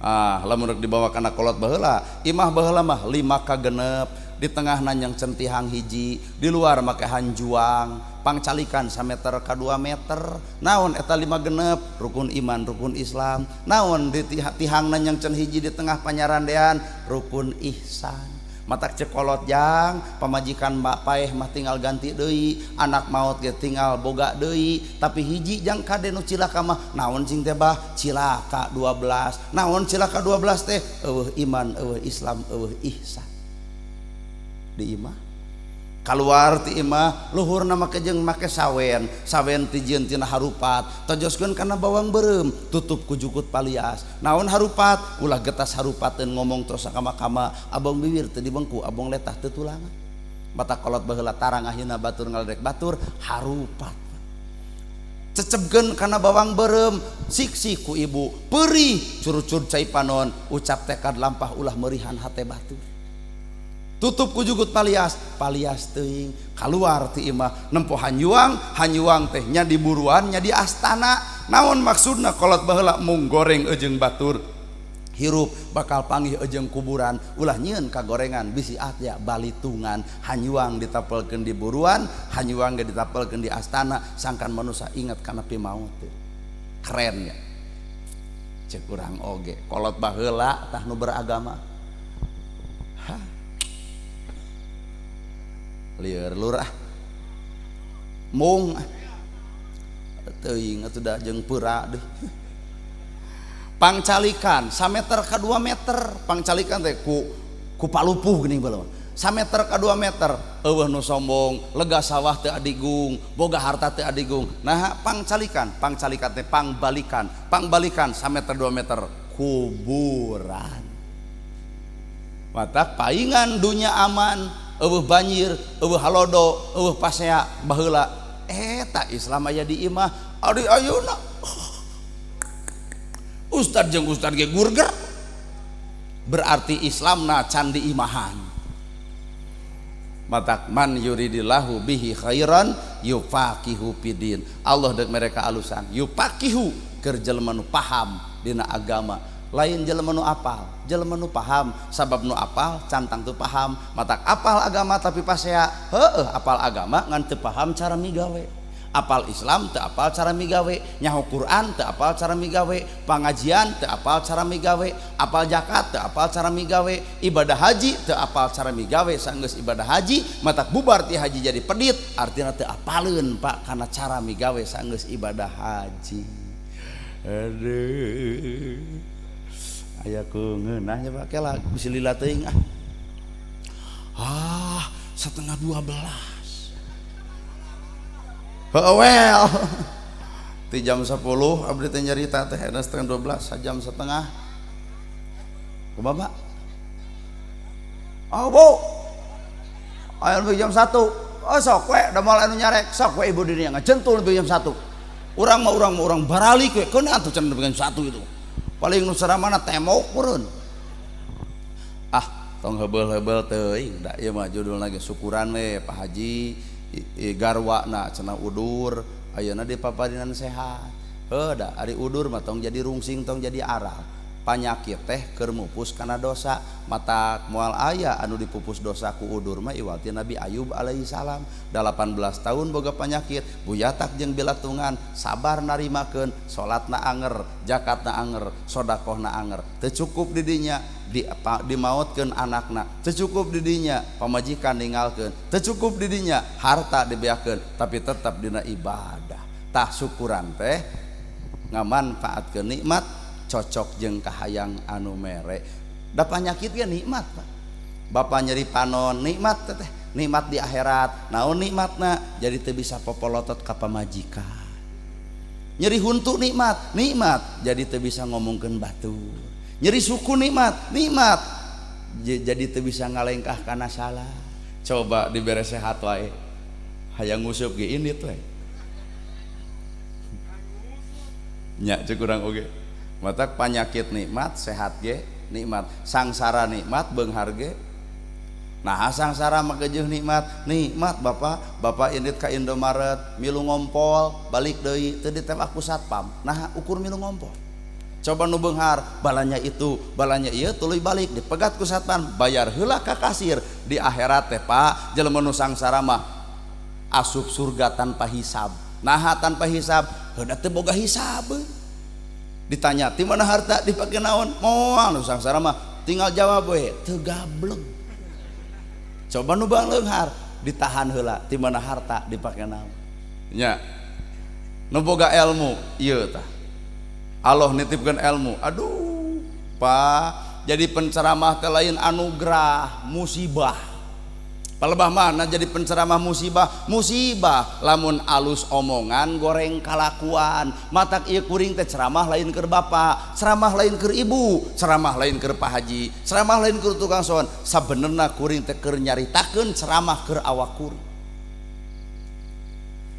ah lamun rek dibawa kana kolot baheula imah baheula mah 5 ka 6 di tengah nanyang centihang hiji di luar make hanjuang pangcalikan sameter ka 2 meter naon eta 5 genep rukun iman rukun Islam naon di tihang nanyang cen hiji di tengah panyarandean rukun ihsan matak cekolot jang pamajikan mbak paeh mah tinggal ganti deui anak maot ge tinggal boga deui tapi hiji jang kade nu cilaka mah naon cing teh bah cilaka 12 naon cilaka 12 teh eueuh iman eueuh Islam eueuh ihsan di imah kaluar ti imah luhurna make jeung make sawen sawen ti jieun tina harupat tojoskeun kana bawang beureum tutup ku jukut palias naon harupat ulah getas harupateun ngomong terus sakama-kama abong bibir teu dibengku abong letah teu tulangan mata kolot baheula tarang akhirna batur ngaledek batur harupat cecepkeun kana bawang beureum siksi ku ibu perih curucur cai panon ucap tekad lampah ulah merihan hate batur tutup ku jugut palias palias teuing kaluar ti imah nempo hanyuang hanyuang teh nya di buruan nya di astana naon maksudna kolot baheula mung goreng eujeung batur hirup bakal panggih eujeung kuburan ulah nyieun kagorengan bisi atya balitungan hanyuang ditapelkeun di buruan hanyuang ge ditapelkeun di astana sangkan manusia ingat kana pimaut keren ya ceuk urang oge kolot baheula tah nu beragama hah lieur lurah mung teuing atuh da jeung peura deh pangcalikan sameter ka 2 meter pangcalikan teh ku palupuh geuning bae sameter ka 2 meter eueuh nu sombong lega sawah teu adigung boga harta teu adigung nah pangcalikan pangcalikan teh pangbalikan pangbalikan sameter 2 meter kuburan matak paingan dunya aman eueuh banjir, eueuh halodo, eueuh pasea baheula eta Islam aya di imah ari ayeuna ustad jeung ustad ge gurger berarti Islamna can di imahan matak man yuridillahu bihi khairan yufaqihu fidin Allah deuk mereka alusan yufaqihu keur jelema nu paham dina agama lain jelema nu apal jelema nu paham sabab nu apal cantang teu paham matak apal agama tapi pasea heueuh apal agama ngan teu paham cara migawe Apal Islam teu apal cara migawe, nyaho Quran teu apal cara migawe, pangajian teu apal cara migawe, apal zakat teu apal cara migawe, ibadah haji teu apal cara migawe, sanggeus ibadah haji matak bubar ti haji jadi pedit, artina teu apaleun Pak kana cara migawe sanggeus ibadah haji. Aduh. Aya ku ngeunah nya Pak kela bisi lila teuing ah. Ah, 11:30. Well, di jam 10 abdi teh nyarita teh eta 11:30 sajam setengah. Kumaha Pak? Oh, Bu. Aya nu jam 1. Oh, sok we da moal anu nyarek, sok we ibu dirinya ngajentul nepi jam 1. Urang mah urang baralik we keun atuh cenah nepi jam 1 itu. Paling nu saramana temok meureun. Ah, tong heubeul-heubeul teuing da ieu mah judulna ge syukuran we Pak Haji. Garwana cenah udur ayeuna di paparinan sehat. Heuh da ari udur mah tong jadi rungsing tong jadi aral. Panyakit teh keur mupus kana dosa, matak moal aya anu dipupus dosa ku udur mah iwal ti Nabi Ayub alaihi salam. 18 tahun boga panyakit, buyatak jeung bilatungan, sabar narimakeun, salatna anger, zakatna anger, sedekahna anger. Teu cukup di dinya dimautkeun anakna, teu cukup di dinya pamajikan ninggalkeun, teu cukup di dinya harta dibeakeun, tapi tetap dina ibadah. Tah syukuran teh ngamanfaatkeun nikmat cocok jeung kahayang anu mere. Da panyakit ge nikmat Pak. Bapak nyeri panon nikmat teh, nikmat di akhirat. Naon nikmatna? Jadi teu bisa popolotot ka pamajikan. Nyeri huntu nikmat, nikmat jadi teu bisa ngomongkeun batur. Nyeri suku nikmat, nikmat jadi teu bisa ngalengkah kana salah. Coba dibere sehat wae. Hayang ngusup ge indit we. Nya ceuk urang oge. Matak panyakit nikmat, sehat ge nikmat, sangsara nikmat, beunghar ge. Nah sangsara mah geujeuh nikmat, nikmat bapak, bapak indit ka Indomaret, milu ngompol, balik deui teu ditewak ku satpam. Nah ukur milu ngompol. Coba nu beunghar, balanya itu, balanya ieu tuluy balik dipegat ku satpam, bayar heula ka kasir. Di akhirat teh Pak, jelema nu sangsara mah asup surga tanpa hisab. Naha tanpa hisab? Heuda teu boga hisab. Ditanya di mana harta dipake naon? Moal nu sangsara mah tinggal jawab we, teu gableg. Coba nu baleunghar ditahan heula, di mana harta dipake naon? Nya. Nu boga ilmu ieu tah. Allah nitipkeun ilmu. Aduh, Pak, jadi penceramah teh lain anugerah, musibah. Palebah mana jadi penceramah musibah? Musibah lamun alus omongan goreng kalakuan. Matak ieu kuring teh ceramah lain keur bapak, ceramah lain keur ibu, ceramah lain keur Pak Haji, ceramah lain keur tukang son. Sabenerna kuring teh keur nyaritakeun ceramah keur awak kuring.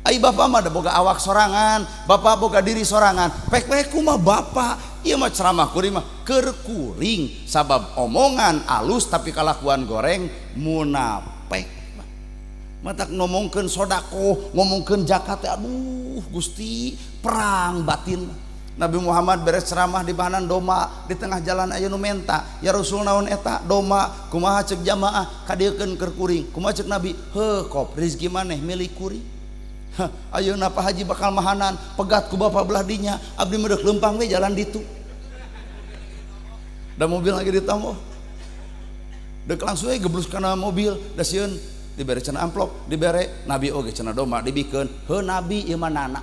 Ai bapak mah da boga awak sorangan, bapak boga diri sorangan. Pek-pek kumaha bapak? Ieu mah ceramah kuring mah keur kuring sabab omongan alus tapi kalakuan goreng munafik. Matak ngomongkeun sodakoh, ngomongkeun zakat, aduh Gusti, perang batin. Nabi Muhammad beres ceramah di bahanan domba, di tengah jalan aya nu menta, ya Rasul naon eta domba, kumaha ceuk jamaah kadiekeun keur kuring, kumaha ceuk Nabi, heuh kop rezeki maneh milik kuring. Ayeuna Pak Haji bakal mahanan, pegat ku bapak belah dinya, abdi mah deuk leumpang we jalan ditu. Da mobil lagi ditambo. Deuk langsung we geblus kana mobil, da sieun dibere cenah amplop, dibere Nabi oge cenah domba dibikeun, heuh Nabi ieu mah nana.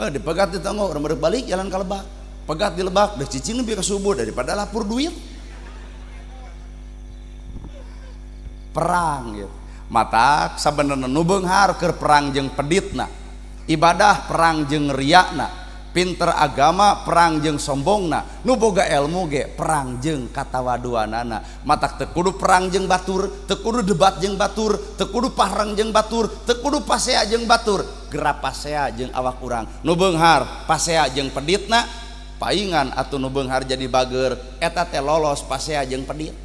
Dipegat di tanggo, urang balik balik jalan ka lebak. Pegat di lebak, deuk cicing nepi ka subuh daripada lapor duit. Perang gitu. Matak sabenerna nu beunghar keur perang jeung peditna. Ibadah perang jeung riana. Pinter agama perang jeung sombongna, nu boga ilmu ge perang jeung katawaduanana. Matak teu kudu perang jeung batur, teu kudu debat jeung batur, teu kudu pahrang jeung batur, teu kudu pasea jeung batur, geura pasea jeung awak urang. Nu beunghar pasea jeung peditna, paingan atuh nu beunghar jadi bager, eta teh lolos pasea jeung pedit.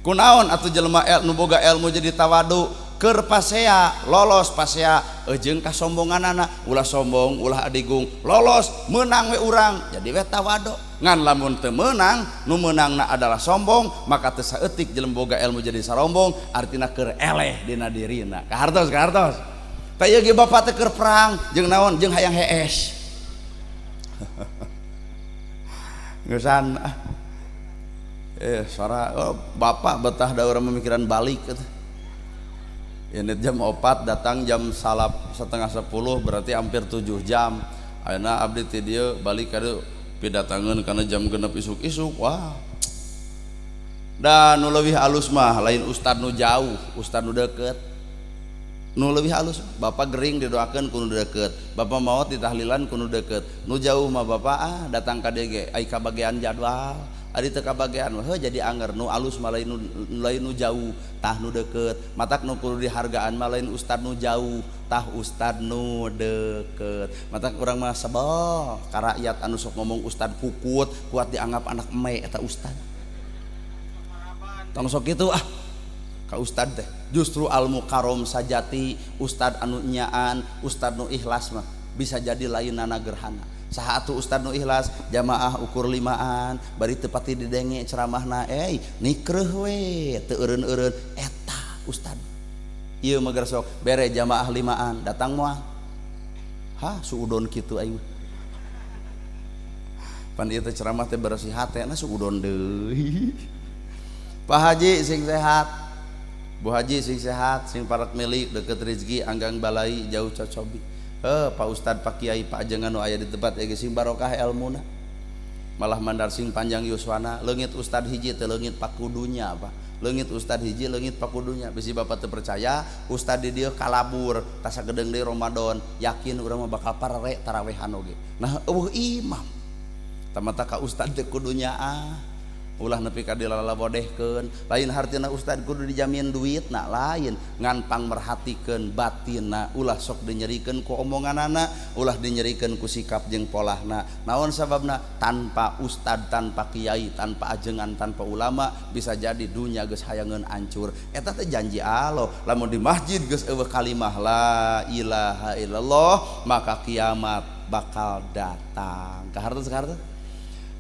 Kunaon atuh jelema nu boga ilmu jadi tawadu? Keur pasea lolos pasea jeung kasombonganana, ulah sombong ulah adigung, lolos menang we urang jadi we tawado. Ngan lamun teu meunang, nu meunangna adalah sombong, maka teu saeutik jelema boga ilmu jadi sarombong, artina keur eleh dina dirina. Kahartos kahartos. Tah ieu ge bapak teh keur perang jeung naon, jeung hayang hees. Geusan suara oh, bapak betah da urang memikiran balik gitu. Ini jam 4 datang jam salap 9:30 berarti hampir 7 jam. Ayeuna abdi ti dieu balik ka pidatangeun kana jam 6 isuk-isuk. Wah. Dan nu leuwih alus mah lain ustad nu jauh, ustad nu deukeut. Nu leuwih alus bapak gering didoakeun ku nu deukeut, bapak maot ditahlilan ku nu deukeut. Nu jauh mah bapak ah datang ka dieu ge ai kabagean jadwal. Ari teu kabagean mah heuh jadi anger. Nu alus mah lain nu jauh, tah nu deukeut. Matak nu kudu dihargaan mah lain ustad nu jauh, tah ustad nu deukeut. Matak urang mah sebel ka rakyat anu sok ngomong ustad kukut, kuat dianggap anak eme eta ustad. Tong sok kitu ah ka ustad teh. Justru al mukarrom sajati, ustad anu nyaan, ustad nu ikhlas mah bisa jadi lainana gerhana. Saha atuh ustad nu ikhlas jamaah ukur 5an bari teu pati didenge ceramahna, nikreuh we teu eureun-eureun eta ustad. Ieu mah geus sok bere jamaah 5an datang moal. Hah suudon kitu aing. Pan ieu teh ceramah teh bersih hatena suudon deui. Pak Haji sing sehat, Bu Haji sing sehat, sing parak milik deket rezeki anggang balai jauh cocobi. Pak Ustad, Pak Kiai, Pak Ajengan nu aya di tempat ge sing barokah elmuna. Malah mandar sing panjang yuswana, leungit ustad hiji teh leungit pakudunya Pak. Leungit ustad hiji leungit pakudunya. Bisi bapak teu percaya, ustad di dieu kalabur, tas sagedeung deui Ramadan, yakin urang mah bakal parere tarawehan oge. Nah eueuh imam. Tamata ka ustad teh kudunya ah. Ulah nepi ka dilalabodehkeun, lain hartina ustad kudu dijamin duit na lain, ngan pangmerhatikeun batinna, ulah sok dinyerikeun ku omonganana, ulah dinyerikeun ku sikap jeung polahna. Naon sababna? Tanpa ustad, tanpa kiai, tanpa ajengan, tanpa ulama bisa jadi dunya geus hayangeun hancur. Eta teh janji Allah, lamun di masjid geus eueuh kalimah la ilaha illallah, maka kiamat bakal datang. Kahartos kahartos?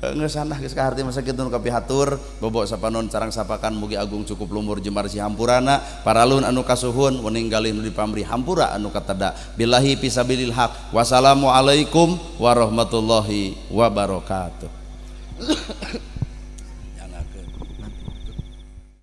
Geus sanah geus kaharti masa kitu nu kapihatur bobok sapanon carang sapakan mugi agung cukup lumur jemar si hampurana paralun anu kasuhun wening galih nu dipamri hampura anu kateda billahi fisabilil haq. Wassalamualaikum warahmatullahi wabarakatuh.